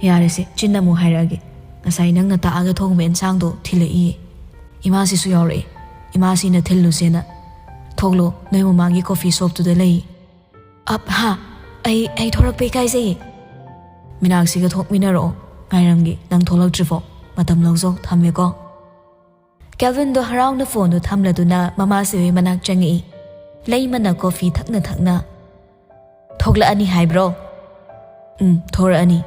ꯌꯥꯔꯦꯁꯦ, ꯆꯤꯟꯅ ꯑꯃꯨꯛ ꯍꯥꯏꯔꯛꯑꯒꯦ꯫ ꯉꯁꯥꯏ ꯅꯪꯅ ꯇꯥꯛꯑꯒ ꯊꯣꯡꯕ ꯑꯦꯟꯁꯥꯡꯗꯣ ꯊꯤꯜꯂꯛꯏꯌꯦ꯫ ꯏꯃꯥꯁꯤꯁꯨ ꯌꯥꯎꯔꯛꯑꯦ꯫ ꯏꯃꯥꯁꯤꯅ ꯊꯤꯜꯂꯨꯁꯦꯅ꯫ ꯊꯣꯛꯂꯣ, ꯅꯣꯏ ꯃꯃꯥꯡꯒꯤ ꯀꯣꯐꯤ ꯁꯣꯞꯇꯨꯗ ꯂꯩ꯫" "ꯑꯞ, ꯍꯥ, ꯑꯩ, ꯑꯩ ꯊꯣꯔꯛꯄ ꯏꯀꯥꯏꯖꯩꯌꯦ꯫" "ꯃꯤꯅꯥꯛꯁꯤꯒ ꯊꯣꯛꯃꯤꯟꯅꯔꯛꯑꯣ꯫ ꯉꯥꯏꯔꯝꯒꯦ, ꯅꯪ ꯊꯣꯛꯂꯛꯇ꯭ꯔꯤꯐꯥꯎ꯫ ꯃꯇꯝ ꯂꯧꯖꯧ, ꯊꯝꯃꯦꯀꯣ꯫" ꯀꯦꯜꯚꯤꯟꯗꯣ ꯍꯔꯥꯎꯅ ꯐꯣꯟꯗꯨ ꯊꯝꯂꯗꯨꯅ ꯃꯃꯥꯁꯤ ꯍꯣꯏ ꯃꯅꯥꯛ ꯆꯪꯉꯛꯏ꯫ ꯂꯩꯃꯅ ꯀꯣꯐꯤ ꯊꯛꯅ ꯊꯛꯅ, "ꯊꯣꯛꯂꯛꯑꯅꯤ ꯍꯥꯏꯕ꯭ꯔꯣ?" "ꯎꯝ, ꯊꯣꯔꯛꯑꯅꯤ꯫"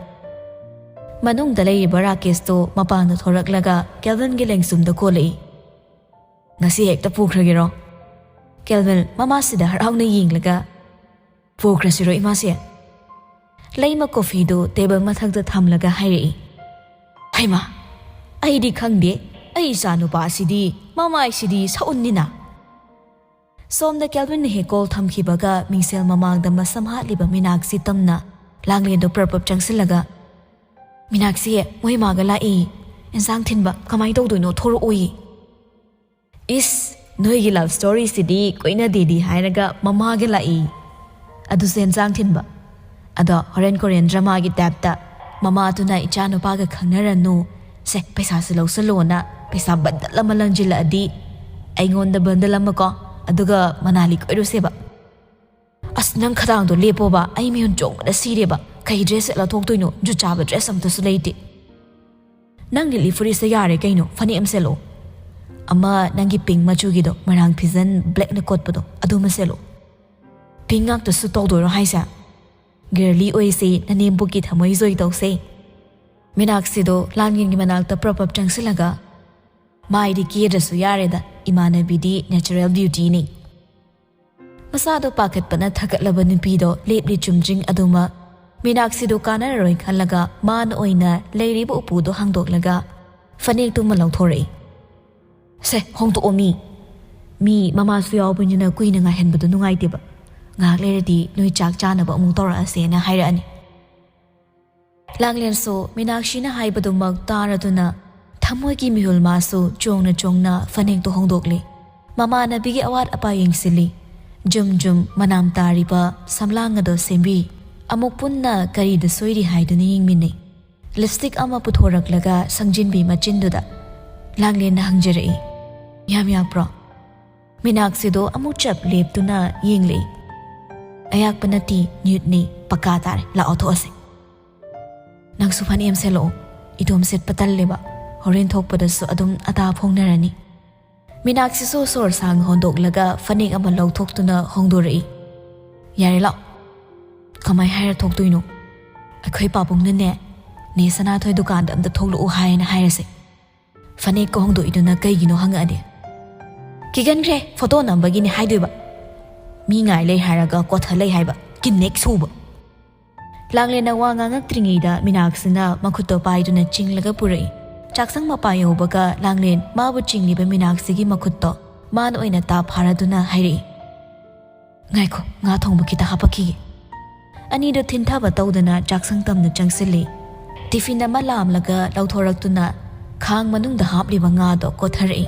ꯃꯅꯨꯡꯗ ꯂꯩꯔꯤꯕ ꯔꯥꯀꯦꯁꯇꯣ ꯃꯄꯥꯟꯗ ꯊꯣꯔꯛꯂꯒ ꯀꯦꯜꯚꯤꯟꯒꯤ ꯂꯦꯡꯁꯨꯝꯗ ꯀꯣꯜꯂꯛꯏ꯫ "ꯉꯁꯤ ꯍꯦꯛꯇ ꯄꯨꯈ꯭ꯔꯒꯦꯔꯣ?" ꯀꯦꯜꯚꯤꯟ ꯃꯃꯥꯁꯤꯗ ꯍꯔꯥꯎꯅ ꯌꯦꯡꯂꯒ, "ꯄꯨꯈ꯭ꯔꯁꯤꯔꯣ ꯏꯃꯥꯁꯦ?" ꯂꯩꯃ ꯀꯣꯐꯤꯗꯨ ꯇꯦꯕꯜ ꯃꯊꯛꯇ ꯊꯝꯂꯒ ꯍꯥꯏꯔꯛꯏ꯫ "ꯍꯩꯃꯥ, ꯑꯩꯗꯤ ꯈꯪꯗꯦ, ꯑꯩ ꯏꯆꯥ ꯅꯨꯄꯥ ꯑꯁꯤꯗꯤ ꯃꯃꯥꯏꯁꯤꯗꯤ ꯁꯛꯎꯟꯅꯤꯅ꯫" ꯁꯣꯝꯗ ꯀꯦꯜꯚꯤꯟꯅ ꯍꯦꯛ ꯀꯣꯜ ꯊꯝꯈꯤꯕꯒ ꯃꯤꯡꯁꯦꯜ ꯃꯃꯥꯡꯗ ꯃꯁꯝ ꯍꯥꯠꯂꯤꯕ ꯃꯤꯅꯥꯛꯁꯤ ꯇꯝꯅ ꯂꯥꯡꯂꯦꯟꯗꯣ ꯄ꯭ꯔꯞ ꯄ꯭ꯔꯞ ꯆꯪꯁꯤꯜꯂꯒ, "ꯃꯤꯅꯥꯛꯁꯤ, ꯃꯣꯏ ꯃꯥꯒ ꯂꯥꯛꯏ꯫ ꯑꯦꯟꯁꯥꯡ ꯊꯤꯟꯕ꯫ ꯀꯃꯥꯏ ꯇꯧꯗꯣꯏꯅꯣ? ꯊꯣꯔꯛꯑꯣꯏ꯫" "ꯏꯁ, ꯅꯣꯏꯒꯤ ꯂꯚ ꯁ꯭ꯇꯣꯔꯤꯁꯤꯗꯤ ꯀꯣꯏꯅꯗꯦꯗꯤ ꯍꯥꯏꯔꯒ ꯃꯃꯥꯒ ꯂꯥꯛꯏ꯫ ꯑꯗꯨꯁꯨ ꯑꯦꯟꯁꯥꯡ ꯊꯤꯟꯕ꯫ ꯑꯗꯣ ꯍꯣꯔꯦꯟ ꯀꯣꯔꯤꯌꯟ ꯗ꯭ꯔꯃꯥꯒꯤ ꯇꯥꯏꯞꯇ ꯃꯃꯥꯗꯨꯅ ꯏꯆꯥꯅꯨꯄꯥꯒ ꯈꯪꯅꯔꯅꯨ, "ꯁꯦ, ꯄꯩꯁꯥꯁꯦ ꯂꯧꯁꯜꯂꯣꯅ ꯄꯩꯁꯥ ꯕꯟꯗꯜ ꯑꯃ ꯂꯪꯁꯤꯜꯂꯛꯑꯗꯤ ꯑꯩꯉꯣꯟꯗ ꯕꯟꯗꯜ ꯑꯃ ꯀꯣ, ꯑꯗꯨꯒ ꯃꯅꯥꯂꯤ ꯀꯣꯏꯔꯨꯁꯦꯕ꯫ ꯑꯁ, ꯅꯪ ꯈꯗꯥꯡꯗꯣ ꯂꯦꯞꯄꯣꯕ, ꯑꯩ ꯃꯤꯍꯨꯟ ꯆꯣꯡꯕꯗ ꯁꯤꯔꯦꯕ꯫ ꯀꯩ ꯗ꯭ꯔꯦꯁ ꯁꯦꯠꯂ ꯊꯣꯛꯇꯣꯏꯅꯣ? ꯖꯨꯠ ꯆꯥꯕ ꯗ꯭ꯔꯦꯁ ꯑꯝꯇꯁꯨ ꯂꯩꯇꯦ꯫ ꯅꯪ ꯂꯤꯠꯂꯤ ꯐꯨꯔꯤꯠꯁꯦ ꯌꯥꯔꯦ ꯀꯩꯅꯣ, ꯐꯅꯦꯛ ꯑꯃ ꯁꯦꯠꯂꯛꯑꯣ꯫ ꯑꯃ ꯅꯪꯒꯤ ꯄꯤꯡ ꯃꯆꯨꯒꯤꯗꯣ, ꯃꯣꯏꯔꯥꯡ ꯐꯤꯖꯟ ꯕ꯭ꯂꯦꯛꯅ ꯀꯣꯠꯄꯗꯣ, ꯑꯗꯨꯃ ꯁꯦꯠꯂꯣ꯫ ꯄꯤꯡ ꯉꯥꯛꯇꯁꯨ ꯇꯧꯗꯣꯏꯔꯣ ꯍꯥꯏꯁꯦ? ꯒꯤꯔꯂꯤ ꯑꯣꯏꯁꯦ, ꯅꯅꯦꯝꯕꯨꯛꯀꯤ ꯊꯃꯣꯏ ꯖꯣꯏ ꯇꯧꯁꯦ꯫" ꯃꯤꯅꯥꯛꯁꯤꯗꯣ ꯂꯥꯡꯂꯦꯟꯒꯤ ꯃꯅꯥꯛꯇ ꯄ꯭ꯔꯞ ꯄ꯭ꯔꯞ ꯆꯪꯁꯤꯜꯂꯒ, "ꯃꯥꯏꯗꯤ ꯀꯦꯗ꯭ꯔꯁꯨ ꯌꯥꯔꯦꯗ, ꯏꯃꯥꯟꯅꯕꯤꯗꯤ natural beautyꯅꯤ꯫" ꯃꯁꯥꯗꯣ ꯄꯥꯈꯠꯄꯅ ꯊꯀꯠꯂꯕ ꯅꯨꯄꯤꯗꯣ ꯂꯦꯞꯂꯤ ꯆꯨꯝꯗ꯭ꯔꯤꯡ ꯑꯗꯨꯃꯛ ꯃꯤꯅꯥꯛꯁꯤꯗꯣ ꯀꯥꯟꯅꯔꯔꯣꯏ ꯈꯜꯂꯒ ꯃꯥꯅ ꯑꯣꯏꯅ ꯂꯩꯔꯤꯕ ꯎꯄꯨꯗꯣ ꯍꯥꯡꯗꯣꯛꯂꯒ ꯐꯅꯦꯛꯇꯨꯃ ꯂꯧꯊꯣꯔꯛꯏ꯫ "ꯁꯦ, ꯍꯣꯡꯗꯣꯛꯑꯣ ꯃꯤ꯫ ꯃꯤ ꯃꯃꯥꯁꯨ ꯌꯥꯎꯕꯅꯤꯅ ꯀꯨꯏꯅ ꯉꯥꯏꯍꯟꯕꯗꯣ ꯅꯨꯡꯉꯥꯏꯇꯦꯕ꯫ ꯉꯥꯏꯍꯥꯛ ꯂꯩꯔꯗꯤ ꯅꯣꯏ ꯆꯥꯛ ꯆꯥꯅꯕ ꯑꯃꯨꯛ ꯇꯧꯔꯛꯑꯁꯦꯅ" ꯍꯥꯏꯔꯛꯑꯅꯤ꯫ ꯂꯥꯡꯂꯦꯟꯁꯨ ꯃꯤꯅꯥꯛꯁꯤꯅ ꯍꯥꯏꯕꯗꯨꯃꯛ ꯇꯥꯔꯗꯨꯅ ꯊꯃꯣꯏꯒꯤ ꯃꯤꯍꯨꯜ ꯃꯥꯁꯨ ꯆꯣꯡꯅ ꯆꯣꯡꯅ ꯐꯅꯦꯛꯇꯣ ꯍꯣꯡꯗꯣꯛꯂꯦ꯫ ꯃꯃꯥꯟꯅꯕꯤꯒꯤ ꯑꯋꯥꯠ ꯑꯄꯥ ꯌꯦꯡꯁꯤꯜꯂꯤ꯫ ꯖꯨꯝ ꯖꯨꯝ ꯃꯅꯥꯝ ꯇꯥꯔꯤꯕ ꯁꯝꯂꯥꯡ ꯑꯗꯣ ꯁꯦꯝꯕꯤ꯫ ꯑꯃꯨꯛ ꯄꯨꯟꯅ ꯀꯔꯤꯗ ꯁꯣꯏꯔꯤ ꯍꯥꯏꯗꯨꯅ ꯌꯦꯡꯃꯤꯟꯅꯩ꯫ ꯂꯤꯞꯁꯇꯤꯛ ꯑꯃ ꯄꯨꯊꯣꯔꯛꯂꯒ ꯁꯪꯖꯤꯟꯕꯤ ꯃꯆꯤꯟꯗꯨꯗ ꯂꯥꯡꯂꯦꯟꯅ ꯍꯪꯖꯔꯛꯏ, "ꯌꯥꯝ ꯌꯥꯛꯄ꯭ꯔꯣ?" ꯃꯤꯅꯥꯛꯁꯤꯗꯣ ꯑꯃꯨꯛ ꯆꯞ ꯂꯦꯞꯇꯨꯅ ꯌꯦꯡꯂꯛꯏ꯫ "ꯑꯌꯥꯛꯄ ꯅꯠꯇꯦ, ꯅ꯭ꯌꯨꯠꯅꯤ, ꯄꯀꯥ ꯇꯥꯔꯦ, ꯂꯥꯛꯑꯣ ꯊꯣꯛꯑꯁꯦ꯫" "ꯅꯪꯁꯨ ꯐꯅꯦꯛ ꯑꯃ ꯁꯦꯠꯂꯛꯑꯣ, ꯏꯇꯣꯝ ꯁꯦꯠꯄ ꯇꯜꯂꯦꯕ, ꯍꯣꯔꯦꯟ ꯊꯣꯛꯄꯗꯁꯨ ꯑꯗꯨꯝ ꯑꯇꯥ ꯐꯣꯡꯅꯔꯅꯤ꯫" ꯃꯤꯅꯥꯛꯁꯤꯁꯨ ꯁꯣꯔ ꯁꯥꯡ ꯍꯣꯟꯗꯣꯛꯂꯒ ꯐꯅꯦꯛ ꯑꯃ ꯂꯧꯊꯣꯛꯇꯨꯅ ꯍꯣꯡꯗꯣꯔꯛꯏ꯫ "ꯌꯥꯔꯦ, ꯂꯥꯛꯑꯣ꯫" "ꯀꯃꯥꯏ ꯍꯥꯏꯔ ꯊꯣꯛꯇꯣꯏꯅꯣ? ꯑꯩꯈꯣꯏ ꯄꯥꯕꯨꯡꯅꯅꯦ, ꯅꯦ ꯁꯅꯥꯊꯣꯏ ꯗꯨꯀꯥꯟꯗ ꯑꯝꯇ ꯊꯣꯛꯂꯛꯎ ꯍꯥꯏꯅ ꯍꯥꯏꯔꯁꯦ꯫ ꯐꯅꯦꯛꯀ ꯍꯣꯡꯗꯣꯛꯏꯗꯨꯅ ꯀꯩꯒꯤꯅꯣ ꯍꯪꯉꯛꯑꯗꯤ?" "ꯀꯤꯒꯟꯈ꯭ꯔꯦ, ꯐꯣꯇꯣ ꯅꯝꯕꯒꯤꯅꯦ ꯍꯥꯏꯗꯣꯏꯕ꯫ ꯃꯤ ꯉꯥꯏ ꯂꯩ ꯍꯥꯏꯔꯒ ꯀꯣꯊ ꯂꯩ ꯍꯥꯏꯕ, ꯀꯤꯟꯅꯦꯛ ꯁꯨꯕ꯫" ꯂꯥꯡꯂꯦꯟꯅ ꯋꯥ ꯉꯥꯡꯉꯛꯇ꯭ꯔꯤꯉꯩꯗ ꯃꯤꯅꯥꯛꯁꯤꯅ ꯃꯈꯨꯠꯇꯣ ꯄꯥꯏꯗꯨꯅ ꯆꯤꯡꯂꯒ ꯄꯨꯔꯛꯏ꯫ ꯆꯥꯛꯁꯪ ꯃꯄꯥ ꯌꯧꯕꯒ ꯂꯥꯡꯂꯦꯟ ꯃꯥꯕꯨ ꯆꯤꯡꯂꯤꯕ ꯃꯤꯅꯥꯛꯁꯤꯒꯤ ꯃꯈꯨꯠꯇꯣ ꯃꯥꯅ ꯑꯣꯏꯅ ꯇꯥꯞ ꯐꯥꯔꯗꯨꯅ ꯍꯥꯏꯔꯛꯏ, "ꯉꯥꯏꯈꯣ, ꯉꯥ ꯊꯣꯡꯕ ꯈꯤꯇ ꯍꯥꯄꯛꯈꯤꯒꯦ꯫" ꯑꯅꯤꯗꯨ ꯊꯤꯟꯊꯕ ꯇꯧꯗꯅ ꯆꯥꯛꯁꯪ ꯇꯝꯅ ꯆꯪꯁꯤꯜꯂꯤ꯫ ꯇꯤꯐꯤꯟ ꯑꯃ ꯂꯥꯝꯂꯒ ꯂꯧꯊꯣꯔꯛꯇꯨꯅ ꯈꯥꯡ ꯃꯅꯨꯡꯗ ꯍꯥꯞꯂꯤꯕ ꯉꯥꯗꯣ ꯀꯣꯊꯔꯛꯏ꯫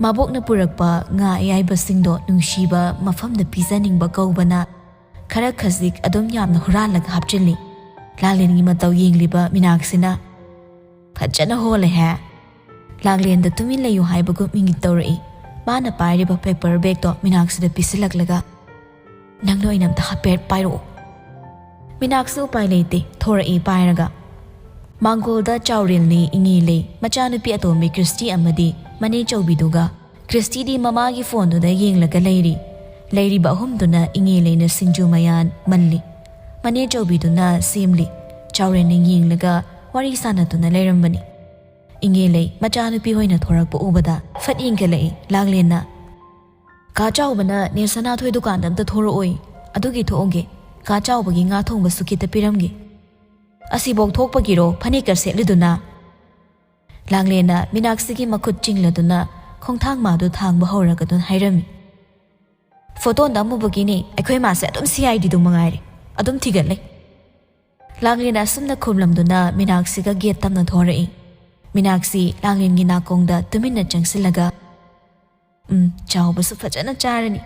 ꯃꯕꯣꯛꯅ ꯄꯨꯔꯛꯄ ꯉꯥ ꯑꯌꯥꯏꯕꯁꯤꯡꯗꯣ ꯅꯨꯡꯁꯤꯕ ꯃꯐꯝꯗ ꯄꯤꯖꯅꯤꯡꯕ ꯀꯧꯕꯅ ꯈꯔ ꯈꯖꯤꯛ ꯑꯗꯨꯝ ꯌꯥꯝꯅ ꯍꯨꯔꯥꯜꯂꯒ ꯍꯥꯞꯆꯤꯜꯂꯤ꯫ ꯂꯥꯡꯂꯦꯟꯒꯤ ꯃꯇꯧ ꯌꯦꯡꯂꯤꯕ ꯃꯤꯅꯥꯛꯁꯤꯅ, "ꯐꯖꯅ ꯍꯣꯜꯂꯦꯍꯦ!" ꯂꯥꯡꯂꯦꯟꯗ ꯇꯨꯃꯤꯟ ꯂꯩꯌꯨ ꯍꯥꯏꯕꯒꯨꯝ ꯏꯪꯒꯤꯠ ꯇꯧꯔꯛꯏ꯫ ꯃꯥꯅ ꯄꯥꯏꯔꯤꯕ ꯄꯦꯄꯔ ꯕꯦꯒꯇꯣ ꯃꯤꯅꯥꯛꯁꯤꯗ ꯄꯤꯁꯤꯜꯂꯛꯂꯒ, "ꯅꯪꯅ ꯑꯣꯏꯅ ꯑꯝꯇ ꯍꯥꯏꯐꯦꯠ ꯄꯥꯏꯔꯛꯑꯣ꯫" ꯃꯤꯅꯥꯛꯁꯤ ꯎꯄꯥꯏ ꯂꯩꯇꯦ, ꯊꯣꯔꯛꯏ ꯄꯥꯏꯔꯒ꯫ ꯃꯥꯡꯒꯣꯜꯗ ꯆꯥꯎꯔꯦꯜꯅꯦ, ꯏꯉꯦ ꯂꯩ, ꯃꯆꯥꯅꯨꯄꯤ ꯑꯇꯣꯝꯕꯤ ꯀ꯭ꯔꯤꯁꯇꯤ ꯑꯃꯗꯤ ꯃꯅꯦ ꯆꯧꯕꯤꯗꯨꯒ꯫ ꯀ꯭ꯔꯤꯁꯇꯤꯗꯤ ꯃꯃꯥꯒꯤ ꯐꯣꯟꯗꯨꯗ ꯌꯦꯡꯂꯒ ꯂꯩꯔꯤ꯫ ꯂꯩꯔꯤꯕ ꯑꯍꯨꯝꯗꯨꯅ ꯏꯉꯦ ꯂꯩꯅ ꯁꯤꯡꯖꯨ ꯃꯌꯥꯟ ꯃꯜꯂꯤ꯫ ꯃꯅꯦ ꯆꯧꯕꯤꯗꯨꯅ ꯁꯦꯝꯂꯤ꯫ ꯆꯥꯎꯔꯦꯜꯅ ꯌꯦꯡꯂꯒ ꯋꯥꯔꯤ ꯁꯥꯟꯅꯗꯨꯅ ꯂꯩꯔꯝꯕꯅꯤ꯫ ꯏꯉꯦ ꯂꯩ ꯃꯆꯥꯅꯨꯄꯤ ꯍꯣꯏꯅ ꯊꯣꯔꯛꯄ ꯎꯕꯗ ꯐꯠ ꯌꯦꯡꯈꯠꯂꯛꯏ ꯂꯥꯡꯂꯦꯟꯅ꯫ "ꯀꯥ ꯆꯥꯎꯕꯅ ꯅꯦ ꯁꯅꯥꯊꯣꯏ ꯗꯨꯀꯥꯟꯗ ꯑꯝꯇ ꯊꯣꯔꯛꯑꯣꯏ, ꯑꯗꯨꯒꯤ ꯊꯣꯛꯑꯒꯦ꯫ ꯀꯥ ꯆꯥꯎꯕꯒꯤ ꯉꯥ ꯊꯣꯡꯕꯁꯨ ꯈꯤꯇ ꯄꯤꯔꯝꯒꯦ꯫" "ꯑꯁꯤꯐꯥꯎ ꯊꯣꯛꯄꯒꯤꯔꯣ ꯐꯅꯦꯛꯀ ꯁꯦꯠꯂꯤꯗꯨꯅ?" ꯂꯥꯡꯂꯦꯟꯅ ꯃꯤꯅꯥꯛꯁꯤꯒꯤ ꯃꯈꯨꯠ ꯆꯤꯡꯂꯗꯨꯅ ꯈꯣꯡꯊꯥꯡ ꯃꯥꯗꯨ ꯊꯥꯡꯕ ꯍꯧꯔꯒꯗꯨꯅ ꯍꯥꯏꯔꯝꯃꯤ꯫ "ꯐꯣꯇꯣ ꯅꯝꯃꯨꯕꯒꯤꯅꯦ, ꯑꯩꯈꯣꯏ ꯃꯥꯁꯦ ꯑꯗꯨꯝ ꯁꯤ ꯑꯥꯏ ꯗꯤꯗꯨ ꯃꯉꯥꯏꯔꯦ, ꯑꯗꯨꯝ ꯊꯤꯒꯠꯂꯦ꯫" ꯂꯥꯡꯂꯦꯟꯅ ꯑꯁꯨꯝꯅ ꯈꯨꯝꯂꯝꯗꯨꯅ ꯃꯤꯅꯥꯛꯁꯤꯒ ꯒꯦꯠ ꯇꯝꯅ ꯊꯣꯔꯛꯏ꯫ ꯃꯤꯅꯥꯛꯁꯤ ꯂꯥꯡꯂꯦꯟꯒꯤ ꯅꯥꯀꯣꯡꯗ ꯇꯨꯃꯤꯟꯅ ꯆꯪꯁꯤꯜꯂꯒ, "ꯎꯝ, ꯆꯥꯎꯕꯁꯨ ꯐꯖꯅ ꯆꯥꯔꯅꯤ꯫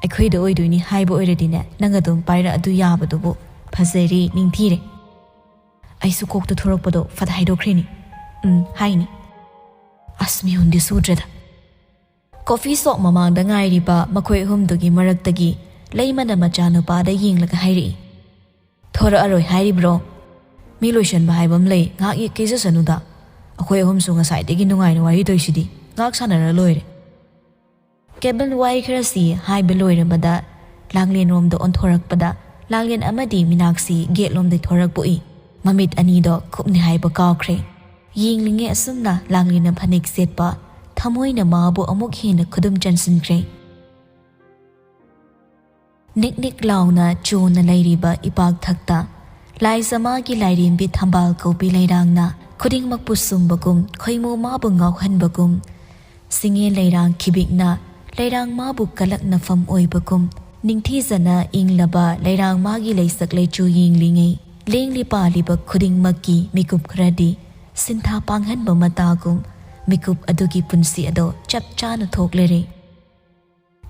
ꯑꯩꯈꯣꯏꯗ ꯑꯣꯏꯗꯣꯏꯅꯤ ꯍꯥꯏꯕ ꯑꯣꯏꯔꯗꯤꯅꯦ, ꯅꯪ ꯑꯗꯨꯝ ꯄꯥꯏꯔꯛ ꯑꯗꯨ ꯌꯥꯕꯗꯨꯕꯨ꯫ ꯐꯖꯔꯦ, ꯅꯤꯡꯊꯤꯔꯦ꯫" ꯑꯩꯁꯨ ꯀꯣꯛꯇ ꯊꯣꯔꯛꯄꯗꯣ ꯐꯠ ꯍꯥꯏꯗꯣꯛꯈ꯭ꯔꯤꯅꯤ꯫ "ꯎꯝ, ꯍꯥꯏꯅꯤ꯫" ꯑꯁ, ꯃꯤꯍꯨꯟꯗꯤ ꯁꯨꯗ꯭ꯔꯦꯗ꯫ ꯀꯣꯐꯤ ꯁꯣꯞ ꯃꯃꯥꯡꯗ ꯉꯥꯏꯔꯤꯕ ꯃꯈꯣꯏ ꯑꯍꯨꯝꯗꯨꯒꯤ ꯃꯔꯛꯇꯒꯤ ꯂꯩꯃꯅ ꯃꯆꯥꯅꯨꯄꯥꯗ ꯌꯦꯡꯂꯒ ꯍꯥꯏꯔꯛꯏ, "ꯊꯣꯔꯛꯑꯔꯣꯏ ꯍꯥꯏꯔꯤꯕ꯭ꯔꯣ? ꯃꯤ ꯂꯣꯏꯁꯟꯕ ꯍꯥꯏꯕ ꯑꯃ ꯂꯩ, ꯉꯥꯏꯍꯥꯛ ꯀꯦꯖꯁꯅꯨꯗ꯫ ꯑꯩꯈꯣꯏ ꯑꯍꯨꯝꯁꯨ ꯉꯁꯥꯏꯗꯒꯤ ꯅꯨꯡꯉꯥꯏꯅ ꯋꯥꯔꯤ ꯇꯧꯔꯤꯁꯤꯗꯤ, ꯉꯥꯏꯍꯥꯛ ꯁꯥꯟꯅꯔ ꯂꯣꯏꯔꯦ꯫" ꯀꯦꯕꯤꯟ ꯋꯥꯏ ꯈꯔꯁꯤ ꯍꯥꯏꯕ ꯂꯣꯏꯔꯕꯗ ꯂꯥꯡꯂꯦꯟꯔꯣꯝꯗ ꯑꯣꯟꯊꯣꯔꯛꯄꯗ ꯂꯥꯡꯂꯦꯟ ꯑꯃꯗꯤ ꯃꯤꯅꯥꯛꯁꯤ ꯒꯦꯠꯂꯣꯝꯗꯩ ꯊꯣꯔꯛꯄ ꯎꯏ꯫ ꯃꯃꯤꯠ ꯑꯅꯤꯗꯣ ꯈꯨꯞꯅꯤ ꯍꯥꯏꯕ ꯀꯥꯎꯈ꯭ꯔꯦ꯫ ꯌꯦꯡꯂꯤꯉꯩ ꯑꯁꯨꯝꯅ ꯂꯥꯡꯂꯦꯟꯅ ꯐꯅꯦꯛ ꯁꯦꯠꯄ ꯊꯃꯣꯏꯅ ꯃꯥꯕꯨ ꯑꯃꯨꯛ ꯍꯦꯟꯅ ꯈꯨꯗꯨꯝ ꯆꯟꯁꯤꯟꯈ꯭ꯔꯦ꯫ ꯅꯤꯛ ꯅꯤꯛ ꯂꯥꯎꯅ ꯆꯣꯟꯅ ꯂꯩꯔꯤꯕ ꯏꯄꯥꯛꯊꯛꯇ ꯂꯥꯏꯖꯃꯥꯒꯤ ꯂꯥꯏꯔꯦꯝꯕꯤ ꯊꯝꯕꯥꯜ ꯀꯧꯕꯤ ꯂꯩꯔꯥꯡꯅ ꯈꯨꯗꯤꯡꯃꯛꯄꯨ ꯁꯨꯝꯕꯒꯨꯝ, ꯈꯣꯏꯃꯨ ꯃꯥꯕꯨ ꯉꯥꯎꯍꯟꯕꯒꯨꯝ, ꯁꯤꯡꯉꯦ ꯂꯩꯔꯥꯡ ꯈꯤꯕꯤꯛꯅ ꯂꯩꯔꯥꯡ ꯃꯥꯕꯨ ꯀꯂꯛꯅꯐꯝ ꯑꯣꯏꯕꯒꯨꯝ, ꯅꯤꯡꯊꯤꯖꯅ ꯏꯪꯂꯕ ꯂꯩꯔꯥꯡ ꯃꯥꯒꯤ ꯂꯩꯁꯛ ꯂꯩꯆꯨ ꯌꯦꯡꯂꯤꯉꯩ, ꯂꯦꯡꯂꯤ ꯄꯥꯜꯂꯤꯕ ꯈꯨꯗꯤꯡꯃꯛꯀꯤ ꯃꯤꯀꯨꯞ ꯈꯔꯗꯤ ꯁꯤꯟꯊꯥ ꯄꯥꯡꯍꯟꯕ ꯃꯇꯥꯒꯨꯝ ꯃꯤꯀꯨꯞ ꯑꯗꯨꯒꯤ ꯄꯨꯟꯁꯤ ꯑꯗꯣ ꯆꯞ ꯆꯥꯅ ꯊꯣꯛꯂꯔꯦ꯫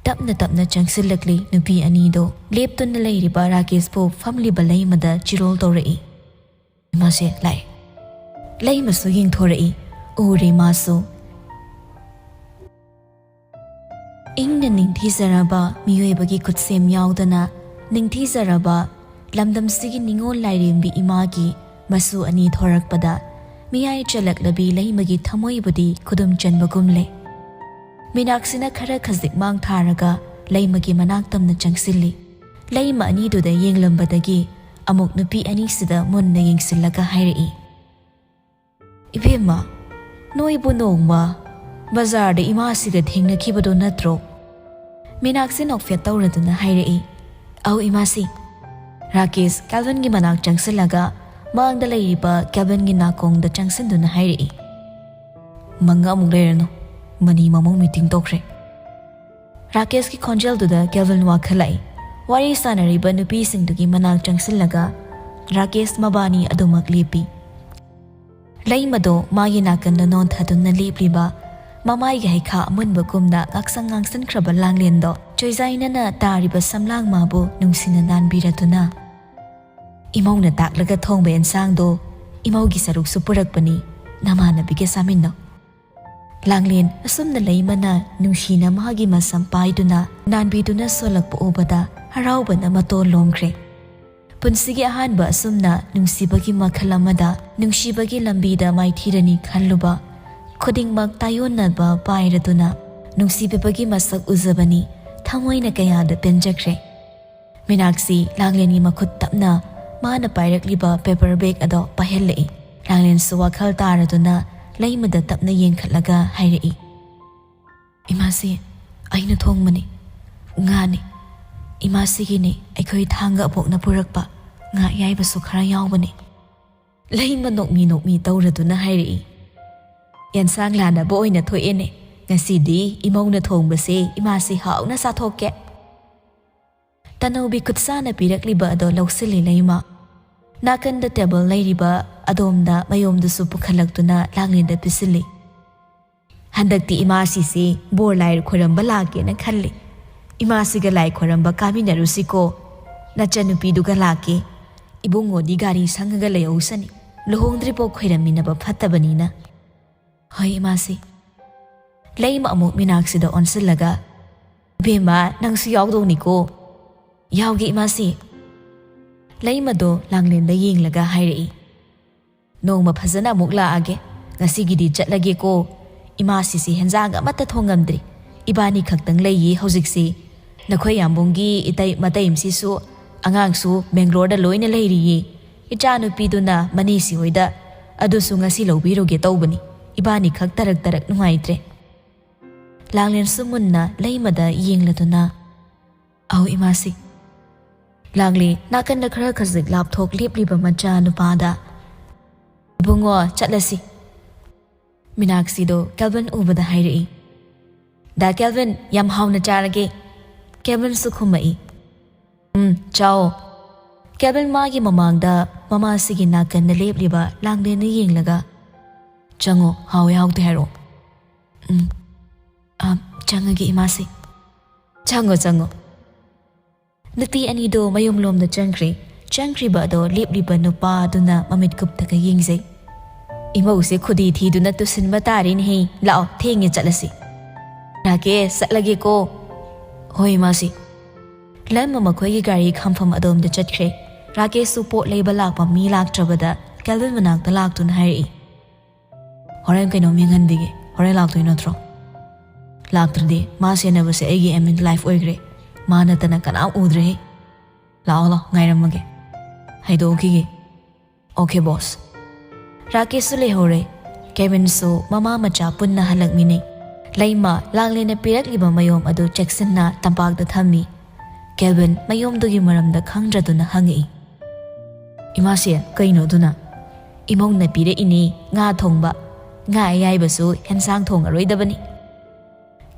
ꯇꯞꯅ ꯇꯞꯅ ꯆꯪꯁꯤꯜꯂꯛꯂꯤ ꯅꯨꯄꯤ ꯑꯅꯤꯗꯣ꯫ ꯂꯦꯞꯇꯨꯅ ꯂꯩꯔꯤꯕ ꯔꯥꯀꯦꯁꯄꯨ ꯐꯝꯂꯤꯕ ꯂꯩꯃꯗ ꯆꯤꯔꯣꯜ ꯇꯧꯔꯛꯏ꯫ "ꯏꯃꯥꯁꯦ ꯂꯥꯛꯑꯦ꯫" ꯂꯩꯃꯁꯨ ꯌꯦꯡꯊꯣꯔꯛꯏ꯫ ꯎꯔꯦ ꯃꯥꯁꯨ꯫ ꯏꯪꯅ ꯅꯤꯡꯊꯤꯖꯔꯕ ꯃꯤꯑꯣꯏꯕꯒꯤ ꯈꯨꯠꯁꯦꯝ ꯌꯥꯎꯗꯅ ꯅꯤꯡꯊꯤꯖꯔꯕ ꯂꯝꯗꯝꯁꯤꯒꯤ ꯅꯤꯉꯣꯜ ꯂꯥꯏꯔꯦꯝꯕꯤ ꯏꯃꯥꯒꯤ ꯃꯁꯨ ꯑꯅꯤ ꯊꯣꯔꯛꯄꯗ ꯃꯤꯌꯥꯏ ꯆꯜꯂꯛꯂꯕꯤ ꯂꯩꯃꯒꯤ ꯊꯃꯣꯏꯕꯨꯗꯤ ꯈꯨꯗꯨꯝ ꯆꯟꯕꯒꯨꯝꯂꯦ꯫ ꯃꯤꯅꯥꯛꯁꯤꯅ ꯈꯔ ꯈꯖꯤꯛ ꯃꯥꯡ ꯊꯥꯔꯒ ꯂꯩꯃꯒꯤ ꯃꯅꯥꯛ ꯇꯝꯅ ꯆꯪꯁꯤꯜꯂꯤ꯫ ꯂꯩꯃ ꯑꯅꯤꯗꯨꯗ ꯌꯦꯡꯂꯝꯕꯗꯒꯤ ꯑꯃꯨꯛ ꯅꯨꯄꯤ ꯑꯅꯤꯁꯤꯗ ꯃꯨꯟꯅ ꯌꯦꯡꯁꯤꯜꯂꯒ ꯍꯥꯏꯔꯛꯏ, "ꯏꯕꯦꯝꯃ, ꯅꯣꯏꯕꯨ ꯅꯣꯡꯃ ꯕꯖꯥꯔꯗ ꯏꯃꯥꯁꯤꯒ ꯊꯦꯡꯅꯈꯤꯕꯗꯣ ꯅꯠꯇ꯭ꯔꯣ?" ꯃꯤꯅꯥꯛꯁꯤ ꯅꯣꯛꯐꯦꯠ ꯇꯧꯔꯗꯨꯅ ꯍꯥꯏꯔꯛꯏ, "ꯑꯧ ꯏꯃꯥꯁꯤ꯫" ꯔꯥꯀꯦꯁ ꯀꯦꯜꯚꯤꯟꯒꯤ ꯃꯅꯥꯛ ꯆꯪꯁꯤꯜꯂꯒ ꯃꯥꯡꯗ ꯂꯩꯔꯤꯕ ꯀꯦꯜꯚꯤꯟꯒꯤ ꯅꯥꯀꯣꯡꯗ ꯆꯪꯁꯤꯟꯗꯨꯅ ꯍꯥꯏꯔꯛꯏ, "ꯃꯪꯉ ꯑꯃꯨꯛ ꯂꯩꯔꯅꯨ, ꯃꯅꯤ ꯃꯃꯧ ꯃꯤꯇꯤꯡ ꯇꯧꯈ꯭ꯔꯦ꯫" ꯔꯥꯀꯦꯁꯀꯤ ꯈꯣꯟꯖꯦꯜꯗꯨꯗ ꯀꯦꯜꯚꯤꯟ ꯋꯥꯈꯠꯂꯛꯏ꯫ ꯋꯥꯔꯤ ꯁꯥꯟꯅꯔꯤꯕ ꯅꯨꯄꯤꯁꯤꯡꯗꯨꯒꯤ ꯃꯅꯥꯛ ꯆꯪꯁꯤꯜꯂꯒ ꯔꯥꯀꯦꯁ ꯃꯕꯥꯅꯤ ꯑꯗꯨꯃꯛ ꯂꯦꯞꯄꯤ꯫ ꯂꯩꯃꯗꯣ ꯃꯥꯒꯤ ꯅꯥꯀꯟꯗ ꯅꯣꯟꯊꯗꯨꯅ ꯂꯦꯞꯂꯤꯕ, ꯃꯃꯥꯏꯒꯤ ꯍꯩꯈꯥ ꯑꯃꯨꯟꯕꯒꯨꯝꯅ ꯉꯥꯛꯁꯪ ꯉꯥꯡꯁꯤꯟꯈ꯭ꯔꯕ ꯂꯥꯡꯂꯦꯟꯗꯣ ꯆꯣꯏꯖꯥꯏꯅꯅ ꯇꯥꯔꯤꯕ ꯁꯝꯂꯥꯡ ꯃꯥꯕꯨ ꯅꯨꯡꯁꯤꯅ ꯅꯥꯟꯕꯤꯔꯗꯨꯅ, "ꯏꯃꯧꯅ ꯇꯥꯛꯂꯒ ꯊꯣꯡꯕ ꯑꯦꯟꯁꯥꯡꯗꯣ ꯏꯃꯧꯒꯤ ꯁꯔꯨꯛꯁꯨ ꯄꯨꯔꯛꯄꯅꯤ, ꯅꯃꯥꯟꯅꯕꯤꯒ ꯆꯥꯃꯤꯟꯅꯧ꯫" ꯂꯥꯡꯂꯦꯟ ꯑꯁꯨꯝꯅ ꯂꯩꯃꯅ ꯅꯨꯡꯁꯤꯅ ꯃꯥꯒꯤ ꯃꯁꯝ ꯄꯥꯏꯗꯨꯅ ꯅꯥꯟꯕꯤꯗꯨꯅ ꯁꯣꯜꯂꯛꯄ ꯎꯕꯗ ꯍꯔꯥꯎꯕꯅ ꯃꯇꯣꯟ ꯂꯣꯝꯈ꯭ꯔꯦ꯫ ꯄꯨꯟꯁꯤꯒꯤ ꯑꯍꯥꯟꯕ ꯑꯁꯨꯝꯅ ꯅꯨꯡꯁꯤꯕꯒꯤ ꯃꯈꯜ ꯑꯃꯗ ꯅꯨꯡꯁꯤꯕꯒꯤ ꯂꯝꯕꯤꯗ ꯃꯥꯏꯊꯤꯔꯅꯤ ꯈꯜꯂꯨꯕ ꯈꯨꯗꯤꯡꯃꯛ ꯇꯥꯏꯌꯣꯟꯅꯕ ꯄꯥꯏꯔꯗꯨꯅ ꯅꯨꯡꯁꯤꯕꯤꯕꯒꯤ ꯃꯁꯛ ꯎꯖꯕꯅꯤ꯫ ꯊꯃꯣꯏꯅ ꯀꯌꯥꯗ ꯄꯦꯟꯖꯈ꯭ꯔꯦ꯫ ꯃꯤꯅꯥꯛꯁꯤ ꯂꯥꯡꯂꯦꯟꯒꯤ ꯃꯈꯨꯠ ꯇꯞꯅ ꯃꯥꯅ ꯄꯥꯏꯔꯛꯂꯤꯕ ꯄꯦꯄꯔ ꯕꯦꯒ ꯑꯗꯣ ꯄꯥꯏꯍꯜꯂꯛꯏ꯫ ꯂꯥꯡꯂꯦꯟꯁꯨ ꯋꯥꯈꯜ ꯇꯥꯔꯗꯨꯅ ꯂꯩꯃꯗ ꯇꯞꯅ ꯌꯦꯡꯈꯠꯂꯒ ꯍꯥꯏꯔꯛꯏ, "ꯏꯃꯥꯁꯤ, ꯑꯩꯅ ꯊꯣꯡꯕꯅꯤ꯫ ꯉꯥꯅꯤ꯫ ꯏꯃꯥꯁꯤꯒꯤꯅꯤ, ꯑꯩꯈꯣꯏ ꯊꯥꯡꯒ ꯑꯕꯣꯛꯅ ꯄꯨꯔꯛꯄ ꯉꯥ ꯑꯌꯥꯏꯕꯁꯨ ꯈꯔ ꯌꯥꯎꯕꯅꯤ꯫" ꯂꯩꯃ ꯅꯣꯛꯃꯤ ꯅꯣꯛꯃꯤ ꯇꯧꯔꯗꯨꯅ ꯍꯥꯏꯔꯛꯏ, "ꯑꯦꯟꯁꯥꯡ ꯂꯥꯟꯅꯕ ꯑꯣꯏꯅ ꯊꯣꯛꯑꯦꯅꯦ꯫ ꯉꯁꯤꯗꯤ ꯏꯃꯧꯅ ꯊꯣꯡꯕꯁꯦ ꯏꯃꯥꯁꯤ ꯍꯥꯎꯅ ꯆꯥꯊꯣꯛꯀꯦ꯫" ꯇꯅꯧꯕꯤ ꯈꯨꯠꯁꯥꯅ ꯄꯤꯔꯛꯂꯤꯕ ꯑꯗꯣ ꯂꯧꯁꯤꯜꯂꯤ ꯂꯩꯃ꯫ ꯅꯥꯀꯟꯗ ꯇꯦꯕꯜ ꯂꯩꯔꯤꯕ ꯑꯗꯣꯝꯗ ꯃꯌꯣꯝꯗꯨꯁꯨ ꯄꯨꯈꯠꯂꯛꯇꯨꯅ ꯂꯥꯡꯂꯦꯟꯗ ꯄꯤꯁꯤꯜꯂꯤ꯫ "ꯍꯟꯗꯛꯇꯤ ꯏꯃꯥꯁꯤꯁꯤ ꯕꯣꯔ ꯂꯥꯏ ꯈꯣꯏꯔꯝꯕ ꯂꯥꯛꯀꯦꯅ ꯈꯜꯂꯤ꯫ ꯏꯃꯥꯁꯤꯒ ꯂꯥꯏ ꯈꯣꯏꯔꯝꯕ ꯀꯥꯃꯤꯟꯅꯔꯨꯁꯤꯀꯣ꯫ ꯅꯆꯟꯅꯨꯄꯤꯗꯨꯒ ꯂꯥꯛꯀꯦ꯫ ꯏꯕꯨꯡꯉꯣꯗꯤ ꯒꯥꯔꯤ ꯁꯪꯉꯒ ꯂꯩꯍꯧꯁꯅꯤ꯫ ꯂꯨꯍꯣꯡꯗ꯭ꯔꯤꯐꯥꯎ ꯈꯣꯏꯔꯝꯃꯤꯟꯅꯕ ꯐꯠꯇꯕꯅꯤꯅ꯫ "ꯍꯣꯏ ꯏꯃꯥꯁꯤ꯫" ꯂꯩꯃ ꯑꯃꯨꯛ ꯃꯤꯅꯥꯛꯁꯤꯗ ꯑꯣꯟꯁꯤꯜꯂꯒ, "ꯏꯕꯦꯝꯃ, ꯅꯪꯁꯨ ꯌꯥꯎꯗꯧꯅꯤꯀꯣ꯫ ꯌꯥꯎꯒꯦ ꯏꯃꯥꯁꯤ꯫" ꯂꯩꯃꯗꯣ ꯂꯥꯡꯂꯦꯟꯗ ꯌꯦꯡꯂꯒ ꯍꯥꯏꯔꯛꯏ, "ꯅꯣꯡꯃ ꯐꯖꯅ ꯑꯃꯨꯛ ꯂꯥꯛꯑꯒꯦ꯫ ꯉꯁꯤꯒꯤꯗꯤ ꯆꯠꯂꯒꯦꯀꯣ꯫ ꯏꯃꯥꯁꯤꯁꯤ ꯍꯦꯟꯖꯥꯡ ꯑꯃꯠꯇ ꯊꯣꯡꯉꯝꯗ꯭ꯔꯤ꯫ ꯏꯕꯥꯅꯤ ꯈꯛꯇꯪ ꯂꯩꯌꯦ ꯍꯧꯖꯤꯛꯁꯤ꯫ ꯅꯈꯣꯏ ꯌꯥꯝꯕꯨꯡꯒꯤ ꯏꯇꯩ ꯃꯇꯩꯁꯤꯁꯨ, ꯑꯉꯥꯡꯁꯨ ꯕꯦꯡꯒ꯭ꯂꯣꯔꯗ ꯂꯣꯏꯅ ꯂꯩꯔꯤꯌꯦ꯫ ꯏꯆꯥꯅꯨꯄꯤꯗꯨꯅ ꯃꯅꯦꯁꯤ ꯍꯣꯏꯗ꯫ ꯑꯗꯨꯁꯨ ꯉꯁꯤ ꯂꯧꯕꯤꯔꯨꯒꯦ ꯇꯧꯕꯅꯤ꯫ ꯏꯕꯥꯅꯤ ꯈꯛ ꯇꯔꯛ ꯇꯔꯛ ꯅꯨꯡꯉꯥꯏꯇ꯭ꯔꯦ꯫" ꯂꯥꯡꯂꯦꯟꯁꯨ ꯃꯨꯟꯅ ꯂꯩꯃꯗ ꯌꯦꯡꯂꯗꯨꯅ, "ꯑꯧ ꯏꯃꯥꯁꯤ꯫" ꯂꯥꯡꯂꯦ ꯅꯥꯀꯟꯗ ꯈꯔ ꯈꯖꯤꯛ ꯂꯥꯞꯊꯣꯛ ꯂꯦꯞꯂꯤꯕ ꯃꯆꯥ ꯅꯨꯄꯥꯗ, "ꯏꯕꯨꯡꯉꯣ, ꯆꯠꯂꯁꯤ꯫" ꯃꯤꯅꯥꯛꯁꯤꯗꯣ ꯀꯦꯜꯚꯤꯟ ꯎꯕꯗ ꯍꯥꯏꯔꯛꯏ, "ꯗꯥ ꯀꯦꯜꯚꯤꯟ, ꯌꯥꯝ ꯍꯥꯎꯅ ꯆꯥꯔꯒꯦ꯫" ꯀꯦꯜꯚꯤꯟꯁꯨ ꯈꯨꯝꯃꯛꯏ, "ꯎꯝ, ꯆꯥꯎ꯫" ꯀꯦꯜꯚꯤꯟ ꯃꯥꯒꯤ ꯃꯃꯥꯡꯗ ꯃꯃꯥꯁꯤꯒꯤ ꯅꯥꯀꯟꯗ ꯂꯦꯞꯂꯤꯕ ꯂꯥꯡꯂꯦꯟꯗ ꯌꯦꯡꯂꯒ, "ꯆꯪꯉꯣ, ꯍꯥꯎꯋꯦ ꯍꯥꯎꯇꯦ ꯍꯥꯏꯔꯛꯑꯣ꯫" "ꯎꯝ, ꯑ, ꯆꯪꯉꯒꯦ ꯏꯃꯥꯁꯤ꯫" "ꯆꯪꯉꯣ, ꯆꯪꯉꯣ꯫" ꯅꯨꯄꯤ ꯑꯅꯤꯗꯣ ꯃꯌꯨꯝꯂꯣꯝꯗ ꯆꯪꯈ꯭ꯔꯦ꯫ ꯆꯪꯈ꯭ꯔꯤꯕ ꯑꯗꯣ ꯂꯦꯞꯂꯤꯕ ꯅꯨꯄꯥ ꯑꯗꯨꯅ ꯃꯃꯤꯠ ꯀꯨꯞꯇꯒ ꯌꯦꯡꯖꯩ꯫ "ꯏꯃꯧꯁꯦ ꯈꯨꯗꯤ ꯊꯤꯗꯨꯅ ꯇꯨꯁꯤꯟꯕ ꯇꯥꯔꯦꯅꯦꯍꯦ꯫ ꯂꯥꯛꯑꯣ, ꯊꯦꯡꯉꯦ, ꯆꯠꯂꯁꯤ꯫" "ꯔꯥꯀꯦꯁ, ꯆꯠꯂꯒꯦꯀꯣ꯫" "ꯍꯣꯏ ꯏꯃꯥꯁꯤ꯫" ꯂꯩꯃ ꯃꯈꯣꯏꯒꯤ ꯒꯥꯔꯤ ꯈꯥꯝꯐꯝ ꯑꯗꯣꯝꯗ ꯆꯠꯈ꯭ꯔꯦ꯫ ꯔꯥꯀꯦꯁꯁꯨ ꯄꯣꯠ ꯂꯩꯕ ꯂꯥꯛꯄ ꯃꯤ ꯂꯥꯛꯇ꯭ꯔꯕꯗ ꯀꯦꯜꯚꯤꯟ ꯃꯅꯥꯛꯇ ꯂꯥꯛꯇꯨꯅ ꯍꯥꯏꯔꯛꯏ, "ꯍꯣꯔꯦꯟ ꯀꯩꯅꯣꯝ ꯌꯦꯡꯍꯟꯕꯤꯒꯦ꯫ ꯍꯣꯔꯦꯟ ꯂꯥꯛꯇꯣꯏ ꯅꯠꯇ꯭ꯔꯣ?" "ꯂꯥꯛꯇ꯭ꯔꯗꯤ? ꯃꯥ ꯁꯦꯟꯅꯕꯁꯦ ꯑꯩꯒꯤ aim in life ꯑꯣꯏꯈ꯭ꯔꯦ꯫ ꯃꯥ ꯅꯠꯇꯅ ꯀꯅꯥꯝ ꯎꯗ꯭ꯔꯦꯍꯦ꯫ ꯂꯥꯛꯑꯣ, ꯂꯥꯛꯑꯣ, ꯉꯥꯏꯔꯝꯃꯒꯦ꯫ ꯍꯥꯏꯗꯣꯛꯈꯤꯒꯦ꯫" "Okay, boss꯫" ꯔꯥꯀꯦꯁꯁꯨ ꯂꯩꯍꯧꯔꯦ꯫ ꯀꯦꯜꯚꯤꯟꯁꯨ ꯃꯃꯥ ꯃꯆꯥ ꯄꯨꯟꯅ ꯍꯜꯂꯛꯃꯤꯟꯅꯩ꯫ ꯂꯩꯃ ꯂꯥꯡꯂꯦꯟꯅ ꯄꯤꯔꯛꯂꯤꯕ ꯃꯌꯣꯝ ꯑꯗꯨ ꯆꯦꯛꯁꯤꯟꯅ ꯇꯝꯄꯥꯛꯇ ꯊꯝꯃꯤ꯫ ꯀꯦꯜꯚꯤꯟ ꯃꯌꯣꯝꯗꯨꯒꯤ ꯃꯔꯝꯗ ꯈꯪꯗ꯭ꯔꯗꯨꯅ ꯍꯪꯉꯛꯏ, "ꯏꯃꯥꯁꯦ, ꯀꯩꯅꯣ ꯑꯗꯨꯅ?" "ꯏꯃꯧꯅ ꯄꯤꯔꯛꯏꯅꯦ, ꯉꯥ ꯊꯣꯡꯕ꯫ ꯉꯥ ꯑꯌꯥꯏꯕꯁꯨ ꯍꯦꯟꯁꯥꯡ ꯊꯣꯡꯉꯔꯣꯏꯗꯕꯅꯤ꯫"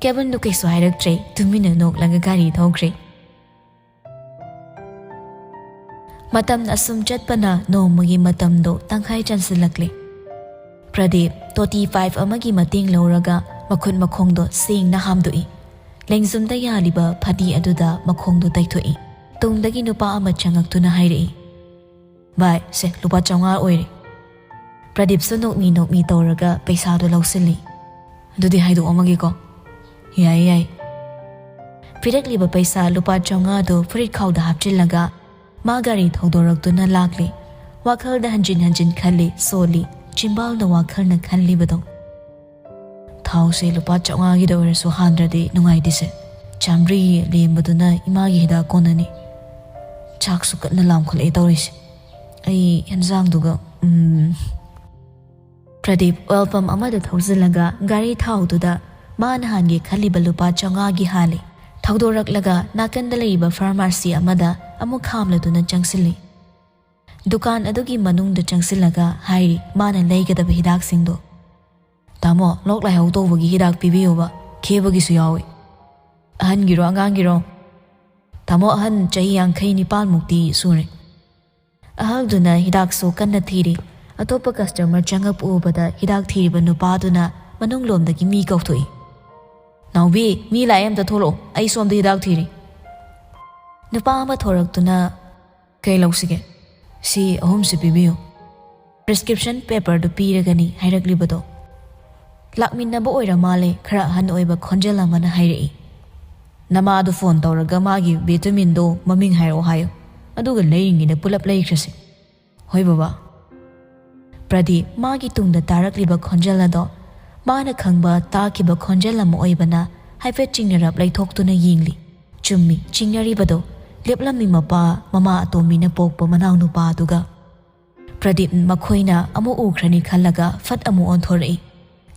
ꯀꯦꯜꯚꯤꯟꯗꯨ ꯀꯩꯁꯨ ꯍꯥꯏꯔꯛꯇ꯭ꯔꯦ, ꯇꯨꯃꯤꯟꯅ ꯅꯣꯛꯂꯒ ꯒꯥꯔꯤ ꯊꯧꯈ꯭ꯔꯦ꯫ ꯃꯇꯝ ꯑꯁꯨꯝ ꯆꯠꯄꯅ ꯅꯣꯡꯃꯒꯤ ꯃꯇꯝꯗꯣ ꯇꯪꯈꯥꯏ ꯆꯟꯁꯤꯜꯂꯛꯂꯦ꯫ ꯄ꯭ꯔꯗꯤꯞ ꯇꯣꯇꯤ ꯄꯥꯏꯞ ꯑꯃꯒꯤ ꯃꯇꯦꯡ ꯂꯧꯔꯒ ꯃꯈꯨꯠ ꯃꯈꯣꯡꯗꯣ ꯁꯦꯡꯅ ꯍꯥꯝꯗꯣꯛꯏ꯫ ꯂꯦꯡꯖꯨꯝꯗ ꯌꯥꯜꯂꯤꯕ ꯐꯗꯤ ꯑꯗꯨꯗ ꯃꯈꯣꯡꯗꯣ ꯇꯩꯊꯣꯛꯏ꯫ ꯇꯨꯡꯗꯒꯤ ꯅꯨꯄꯥ ꯑꯃ ꯆꯪꯉꯛꯇꯨꯅ ꯍꯥꯏꯔꯛꯏ, "ꯚꯥꯏ, ꯁꯦ, ꯂꯨꯄꯥ ꯆꯥꯝꯃꯉꯥ ꯑꯣꯏꯔꯦ꯫ ꯄ꯭ꯔꯗꯤꯞꯁꯨ ꯅꯣꯛꯃꯤ ꯅꯣꯛꯃꯤ ꯇꯧꯔꯒ ꯄꯩꯁꯥꯗꯣ ꯂꯧꯁꯤꯜꯂꯤ꯫ "ꯑꯗꯨꯗꯤ ꯍꯥꯏꯗꯣꯛꯑꯝꯃꯒꯦꯀꯣ?" "ꯌꯥꯏꯌꯦ, ꯌꯥꯏ꯫" ꯄꯤꯔꯛꯂꯤꯕ ꯄꯩꯁꯥ ꯂꯨꯄꯥ ꯆꯥꯝꯃꯉꯥꯗꯣ ꯐꯨꯔꯤꯠ ꯈꯥꯎꯗ ꯍꯥꯞꯆꯤꯜꯂꯒ ꯃꯥ ꯒꯥꯔꯤ ꯊꯧꯗꯣꯔꯛꯇꯨꯅ ꯂꯥꯛꯂꯤ꯫ ꯋꯥꯈꯜꯗ ꯍꯟꯖꯤꯟ ꯍꯟꯖꯤꯟ ꯈꯜꯂꯤ ꯁꯣꯜꯂꯤ, ꯆꯤꯝꯕꯥꯜꯅ ꯋꯥꯈꯜꯅ ꯈꯜꯂꯤꯕꯗꯣ꯫ "ꯊꯥꯎꯁꯦ ꯂꯨꯄꯥ ꯆꯥꯝꯃꯉꯥꯒꯤꯗ ꯑꯣꯏꯔꯁꯨ ꯍꯥꯟꯗ꯭ꯔꯗꯤ ꯅꯨꯡꯉꯥꯏꯇꯦꯁꯦ꯫ ꯆꯥꯝꯃꯔꯤ ꯂꯦꯝꯕꯗꯨꯅ ꯏꯃꯥꯒꯤ ꯍꯤꯗꯥꯛ ꯀꯣꯟꯅꯅꯤ꯫ ꯆꯥꯛꯁꯨ ꯀꯟꯅ ꯂꯥꯝꯈꯠꯂꯛꯑꯦ ꯇꯧꯔꯤꯁꯦ꯫ ꯑꯩ ꯍꯦꯟꯖꯥꯡꯗꯨꯒ, ꯎꯝ꯫" ꯄ꯭ꯔꯗꯤꯞ ꯑꯣꯏꯜ ꯄꯝ ꯑꯃꯗ ꯊꯧꯖꯤꯜꯂꯒ ꯒꯥꯔꯤ ꯊꯥꯎꯗꯨꯗ ꯃꯥ ꯅꯍꯥꯟꯒꯤ ꯈꯜꯂꯤꯕ ꯂꯨꯄꯥ ꯆꯥꯝꯃꯉꯥꯒꯤ ꯍꯥꯜꯂꯤ꯫ ꯊꯧꯗꯣꯔꯛꯂꯒ ꯅꯥꯀꯟꯗ ꯂꯩꯔꯤꯕ ꯐꯥꯔꯃꯥꯁꯤ ꯑꯃꯗ ꯑꯃꯨꯛ ꯈꯥꯝꯂꯗꯨꯅ ꯆꯪꯁꯤꯜꯂꯤ꯫ ꯗꯨꯀꯥꯟ ꯑꯗꯨꯒꯤ ꯃꯅꯨꯡꯗ ꯆꯪꯁꯤꯜꯂꯒ ꯍꯥꯏꯔꯤ ꯃꯥꯅ ꯂꯩꯒꯗꯕ ꯍꯤꯗꯥꯛꯁꯤꯡꯗꯣ꯫ "ꯇꯥꯃꯣ, ꯂꯣꯛ ꯂꯥꯏꯍꯧ ꯇꯧꯕꯒꯤ ꯍꯤꯗꯥꯛ ꯄꯤꯕꯤꯌꯨꯕ, ꯈꯦꯕꯒꯤꯁꯨ ꯌꯥꯎꯏ꯫" "ꯑꯍꯟꯒꯤꯔꯣ, ꯑꯉꯥꯡꯒꯤꯔꯣ?" "ꯇꯥꯃꯣ, ꯑꯍꯟ ꯆꯍꯤ ꯌꯥꯡꯈꯩ ꯅꯤꯄꯥꯟꯃꯨꯛꯇꯤ ꯁꯨꯔꯦ꯫" ꯑꯍꯜꯗꯨꯅ ꯍꯤꯗꯥꯛꯁꯨ ꯀꯟꯅ ꯊꯤꯔꯤ꯫ ꯑꯇꯣꯞꯄ ꯀꯁꯇꯃꯔ ꯆꯪꯉꯛꯄ ꯎꯕꯗ ꯍꯤꯗꯥꯛ ꯊꯤꯔꯤꯕ ꯅꯨꯄꯥꯗꯨꯅ ꯃꯅꯨꯡꯂꯣꯝꯗꯒꯤ ꯃꯤ ꯀꯧꯊꯣꯛꯏ꯫ "ꯅꯥꯎꯕꯤ, ꯃꯤ ꯂꯥꯛꯑꯦ, ꯑꯝꯇ ꯊꯣꯛꯂꯛꯑꯣ, ꯑꯩ ꯁꯣꯝꯗ ꯍꯤꯗꯥꯛ ꯊꯤꯔꯤ꯫" ꯅꯨꯄꯥ ꯑꯃ ꯊꯣꯔꯛꯇꯨꯅ, "ꯀꯩ ꯂꯧꯁꯤꯒꯦ?" "ꯁꯤ ꯑꯍꯨꯝꯁꯤ ꯄꯤꯕꯤꯌꯨ꯫" ꯄ꯭ꯔꯦꯁꯀ꯭ꯔꯤꯞꯁꯟ ꯄꯦꯄꯔꯗꯨ ꯄꯤꯔꯒꯅꯤ ꯍꯥꯏꯔꯛꯂꯤꯕꯗꯣ꯫ ꯂꯥꯛꯃꯤꯟꯅꯕ ꯑꯣꯏꯔ ꯃꯥꯜꯂꯦ ꯈꯔ ꯑꯍꯟ ꯑꯣꯏꯕ ꯈꯣꯟꯖꯦꯜ ꯑꯃꯅ ꯍꯥꯏꯔꯛꯏ꯫ "ꯅꯃꯥꯗꯨ ꯐꯣꯟ ꯇꯧꯔꯒ ꯃꯥꯒꯤ ꯚꯤꯇꯥꯃꯤꯟꯗꯣ ꯃꯃꯤꯡ ꯍꯥꯏꯔꯛꯑꯣ ꯍꯥꯏꯌꯨ, ꯑꯗꯨꯒ ꯂꯩꯔꯤꯉꯩꯗ ꯄꯨꯂꯞ ꯂꯩꯈ꯭ꯔꯁꯤ꯫" "ꯍꯣꯏ ꯕꯕꯥ꯫" ꯄ꯭ꯔꯗꯤꯞ ꯃꯥꯒꯤ ꯇꯨꯡꯗ ꯇꯥꯔꯛꯂꯤꯕ ꯈꯣꯟꯖꯦꯜ ꯑꯗꯣ ꯃꯥꯅ ꯈꯪꯕ ꯇꯥꯈꯤꯕ ꯈꯣꯟꯖꯦꯜ ꯑꯃ ꯑꯣꯏꯕꯅ ꯍꯥꯏꯐꯦꯠ ꯆꯤꯡꯅꯔꯞ ꯂꯩꯊꯣꯛꯇꯨꯅ ꯌꯦꯡꯂꯤ꯫ ꯆꯨꯝꯃꯤ, ꯆꯤꯡꯅꯔꯤꯕꯗꯣ ꯂꯦꯞꯂꯝꯃꯤ ꯃꯄꯥ, ꯃꯃꯥ ꯑꯇꯣꯝꯕꯤꯅ ꯄꯣꯛꯄ ꯃꯅꯥꯎꯅꯨꯄꯥꯗꯨꯒ꯫ ꯄ꯭ꯔꯗꯤꯞ ꯃꯈꯣꯏꯅ ꯑꯃꯨꯛ ꯎꯈ꯭ꯔꯅꯤ ꯈꯜꯂꯒ ꯐꯠ ꯑꯃꯨꯛ ꯑꯣꯟꯊꯣꯔꯛꯏ꯫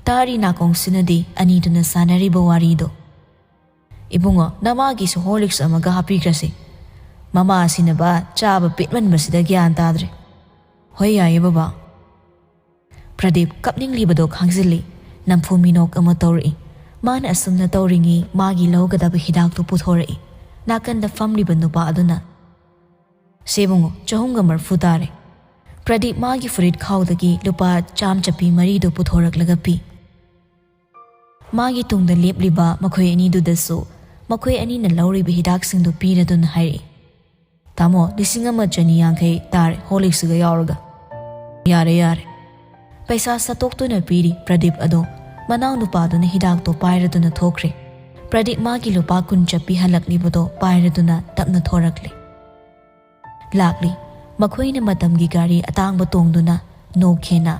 ꯇꯥꯔꯤ ꯅꯥꯀꯣꯡꯁꯤꯅꯗꯤ ꯑꯅꯤꯗꯨꯅ ꯁꯥꯟꯅꯔꯤꯕ ꯋꯥꯔꯤꯗꯣ꯫ "ꯏꯕꯨꯡꯉꯣ, ꯅꯃꯥꯒꯤꯁꯨ ꯍꯣꯔꯂꯤꯛꯁ ꯑꯃꯒ ꯍꯥꯞꯄꯤꯈ꯭ꯔꯁꯤ꯫ ꯃꯃꯥ ꯑꯁꯤꯅꯕ ꯆꯥꯕ ꯄꯦꯠꯃꯟꯕꯁꯤꯗ ꯒ꯭ꯌꯥꯟ ꯇꯥꯗ꯭ꯔꯦ꯫" "ꯍꯣꯏ, ꯌꯥꯏꯌꯦ ꯕꯕꯥ꯫" ꯄ꯭ꯔꯗꯤꯞ ꯀꯞꯅꯤꯡꯂꯤꯕꯗꯣ ꯈꯥꯡꯖꯤꯜꯂꯤ꯫ ꯅꯝꯐꯨ ꯃꯤꯅꯣꯛ ꯑꯃ ꯇꯧꯔꯛꯏ꯫ ꯃꯥꯅ ꯑꯁꯨꯝꯅ ꯇꯧꯔꯤꯉꯩ ꯃꯥꯒꯤ ꯂꯧꯒꯗꯕ ꯍꯤꯗꯥꯛꯇꯨ ꯄꯨꯊꯣꯔꯛꯏ꯫ ꯅꯥꯀꯟꯗ ꯐꯝꯂꯤꯕ ꯅꯨꯄꯥ ꯑꯗꯨꯅ, "ꯁꯦ ꯏꯕꯨꯡꯉꯣ, ꯆꯍꯨꯝꯒ ꯃꯔꯤꯐꯨ ꯇꯥꯔꯦ꯫" ꯄ꯭ꯔꯗꯤꯞ ꯃꯥꯒꯤ ꯐꯨꯔꯤꯠ ꯈꯥꯎꯗꯒꯤ ꯂꯨꯄꯥ ꯆꯥꯝ ꯆꯞꯄꯤ ꯃꯔꯤꯗꯨ ꯄꯨꯊꯣꯔꯛꯂꯒ ꯄꯤ꯫ ꯃꯥꯒꯤ ꯇꯨꯡꯗ ꯂꯦꯞꯂꯤꯕ ꯃꯈꯣꯏ ꯑꯅꯤꯗꯨꯗꯁꯨ ꯃꯈꯣꯏ ꯑꯅꯤꯅ ꯂꯧꯔꯤꯕ ꯍꯤꯗꯥꯛꯁꯤꯡꯗꯨ ꯄꯤꯔꯗꯨꯅ ꯍꯥꯏꯔꯛꯏ, "ꯇꯥꯃꯣ, ꯂꯤꯁꯤꯡ ꯑꯃ ꯆꯅꯤ ꯌꯥꯡꯈꯩ ꯇꯥꯔꯦ, ꯍꯣꯔꯂꯤꯛꯁꯤꯒ ꯌꯥꯎꯔꯒ꯫" "ꯌꯥꯔꯦ, ꯌꯥꯔꯦ꯫" ꯄꯩꯁꯥ ꯁꯠꯇꯣꯛꯇꯨꯅ ꯄꯤꯔꯤ ꯄ꯭ꯔꯗꯤꯞ ꯑꯗꯣ꯫ ꯃꯅꯥꯎꯅꯨꯄꯥꯗꯨꯅ ꯍꯤꯗꯥꯛꯇꯣ ꯄꯥꯏꯔꯗꯨꯅ ꯊꯣꯛꯈ꯭ꯔꯦ꯫ ꯄ꯭ꯔꯗꯤꯞ ꯃꯥꯒꯤ ꯂꯨꯄꯥ ꯀꯨꯟ ꯆꯠꯄꯤ ꯍꯜꯂꯛꯂꯤꯕꯗꯣ ꯄꯥꯏꯔꯗꯨꯅ ꯇꯞꯅ ꯊꯣꯔꯛꯂꯦ꯫ ꯂꯥꯛꯂꯤ꯫ ꯃꯈꯣꯏꯅ ꯃꯇꯝꯒꯤ ꯒꯥꯔꯤ ꯑꯇꯥꯡꯕ ꯇꯣꯡꯗꯨꯅ ꯅꯣꯛꯈꯦꯅ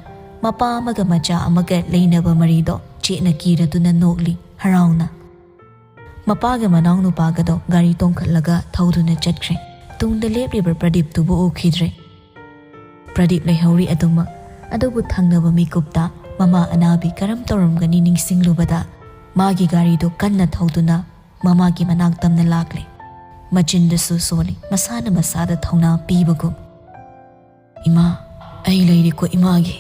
ꯃꯄꯥ ꯑꯃꯒ ꯃꯆꯥ ꯑꯃꯒ ꯂꯩꯅꯕ ꯃꯔꯤꯗꯣ ꯆꯦꯠꯅ ꯀꯤꯔꯗꯨꯅ ꯅꯣꯛꯂꯤ ꯍꯔꯥꯎꯅ꯫ ꯃꯄꯥꯒ ꯃꯅꯥꯎꯅꯨꯄꯥꯒꯗꯣ ꯒꯥꯔꯤ ꯇꯣꯡꯈꯠꯂꯒ ꯊꯧꯗꯨꯅ ꯆꯠꯈ꯭ꯔꯦ꯫ ꯇꯨꯡꯗ ꯂꯦꯞꯂꯤꯕ ꯄ꯭ꯔꯗꯤꯞꯇꯨꯕꯨ ꯎꯈꯤꯗ꯭ꯔꯦ꯫ ꯄ꯭ꯔꯗꯤꯞ ꯂꯩꯍꯧꯔꯤ ꯑꯗꯨꯃꯛ꯫ ꯑꯗꯨꯕꯨ ꯊꯪꯅꯕ ꯃꯤꯀꯨꯞꯇ ꯃꯃꯥ ꯑꯅꯥꯕꯤ ꯀꯔꯝ ꯇꯧꯔꯝꯒꯅꯤ ꯅꯤꯡꯁꯤꯡꯂꯨꯕꯗ ꯃꯥꯒꯤ ꯒꯥꯔꯤꯗꯨ ꯀꯟꯅ ꯊꯧꯗꯨꯅ ꯃꯃꯥꯒꯤ ꯃꯅꯥꯛ ꯇꯝꯅ ꯂꯥꯛꯂꯦ꯫ ꯃꯆꯤꯟꯗꯁꯨ ꯁꯣꯜꯂꯤ, ꯃꯁꯥꯅ ꯃꯁꯥꯗ ꯊꯧꯅꯥ ꯄꯤꯕꯒꯨꯝ꯫ "ꯏꯃꯥ, ꯑꯩ ꯂꯩꯔꯤꯀꯣ ꯏꯃꯥꯒꯤ"꯫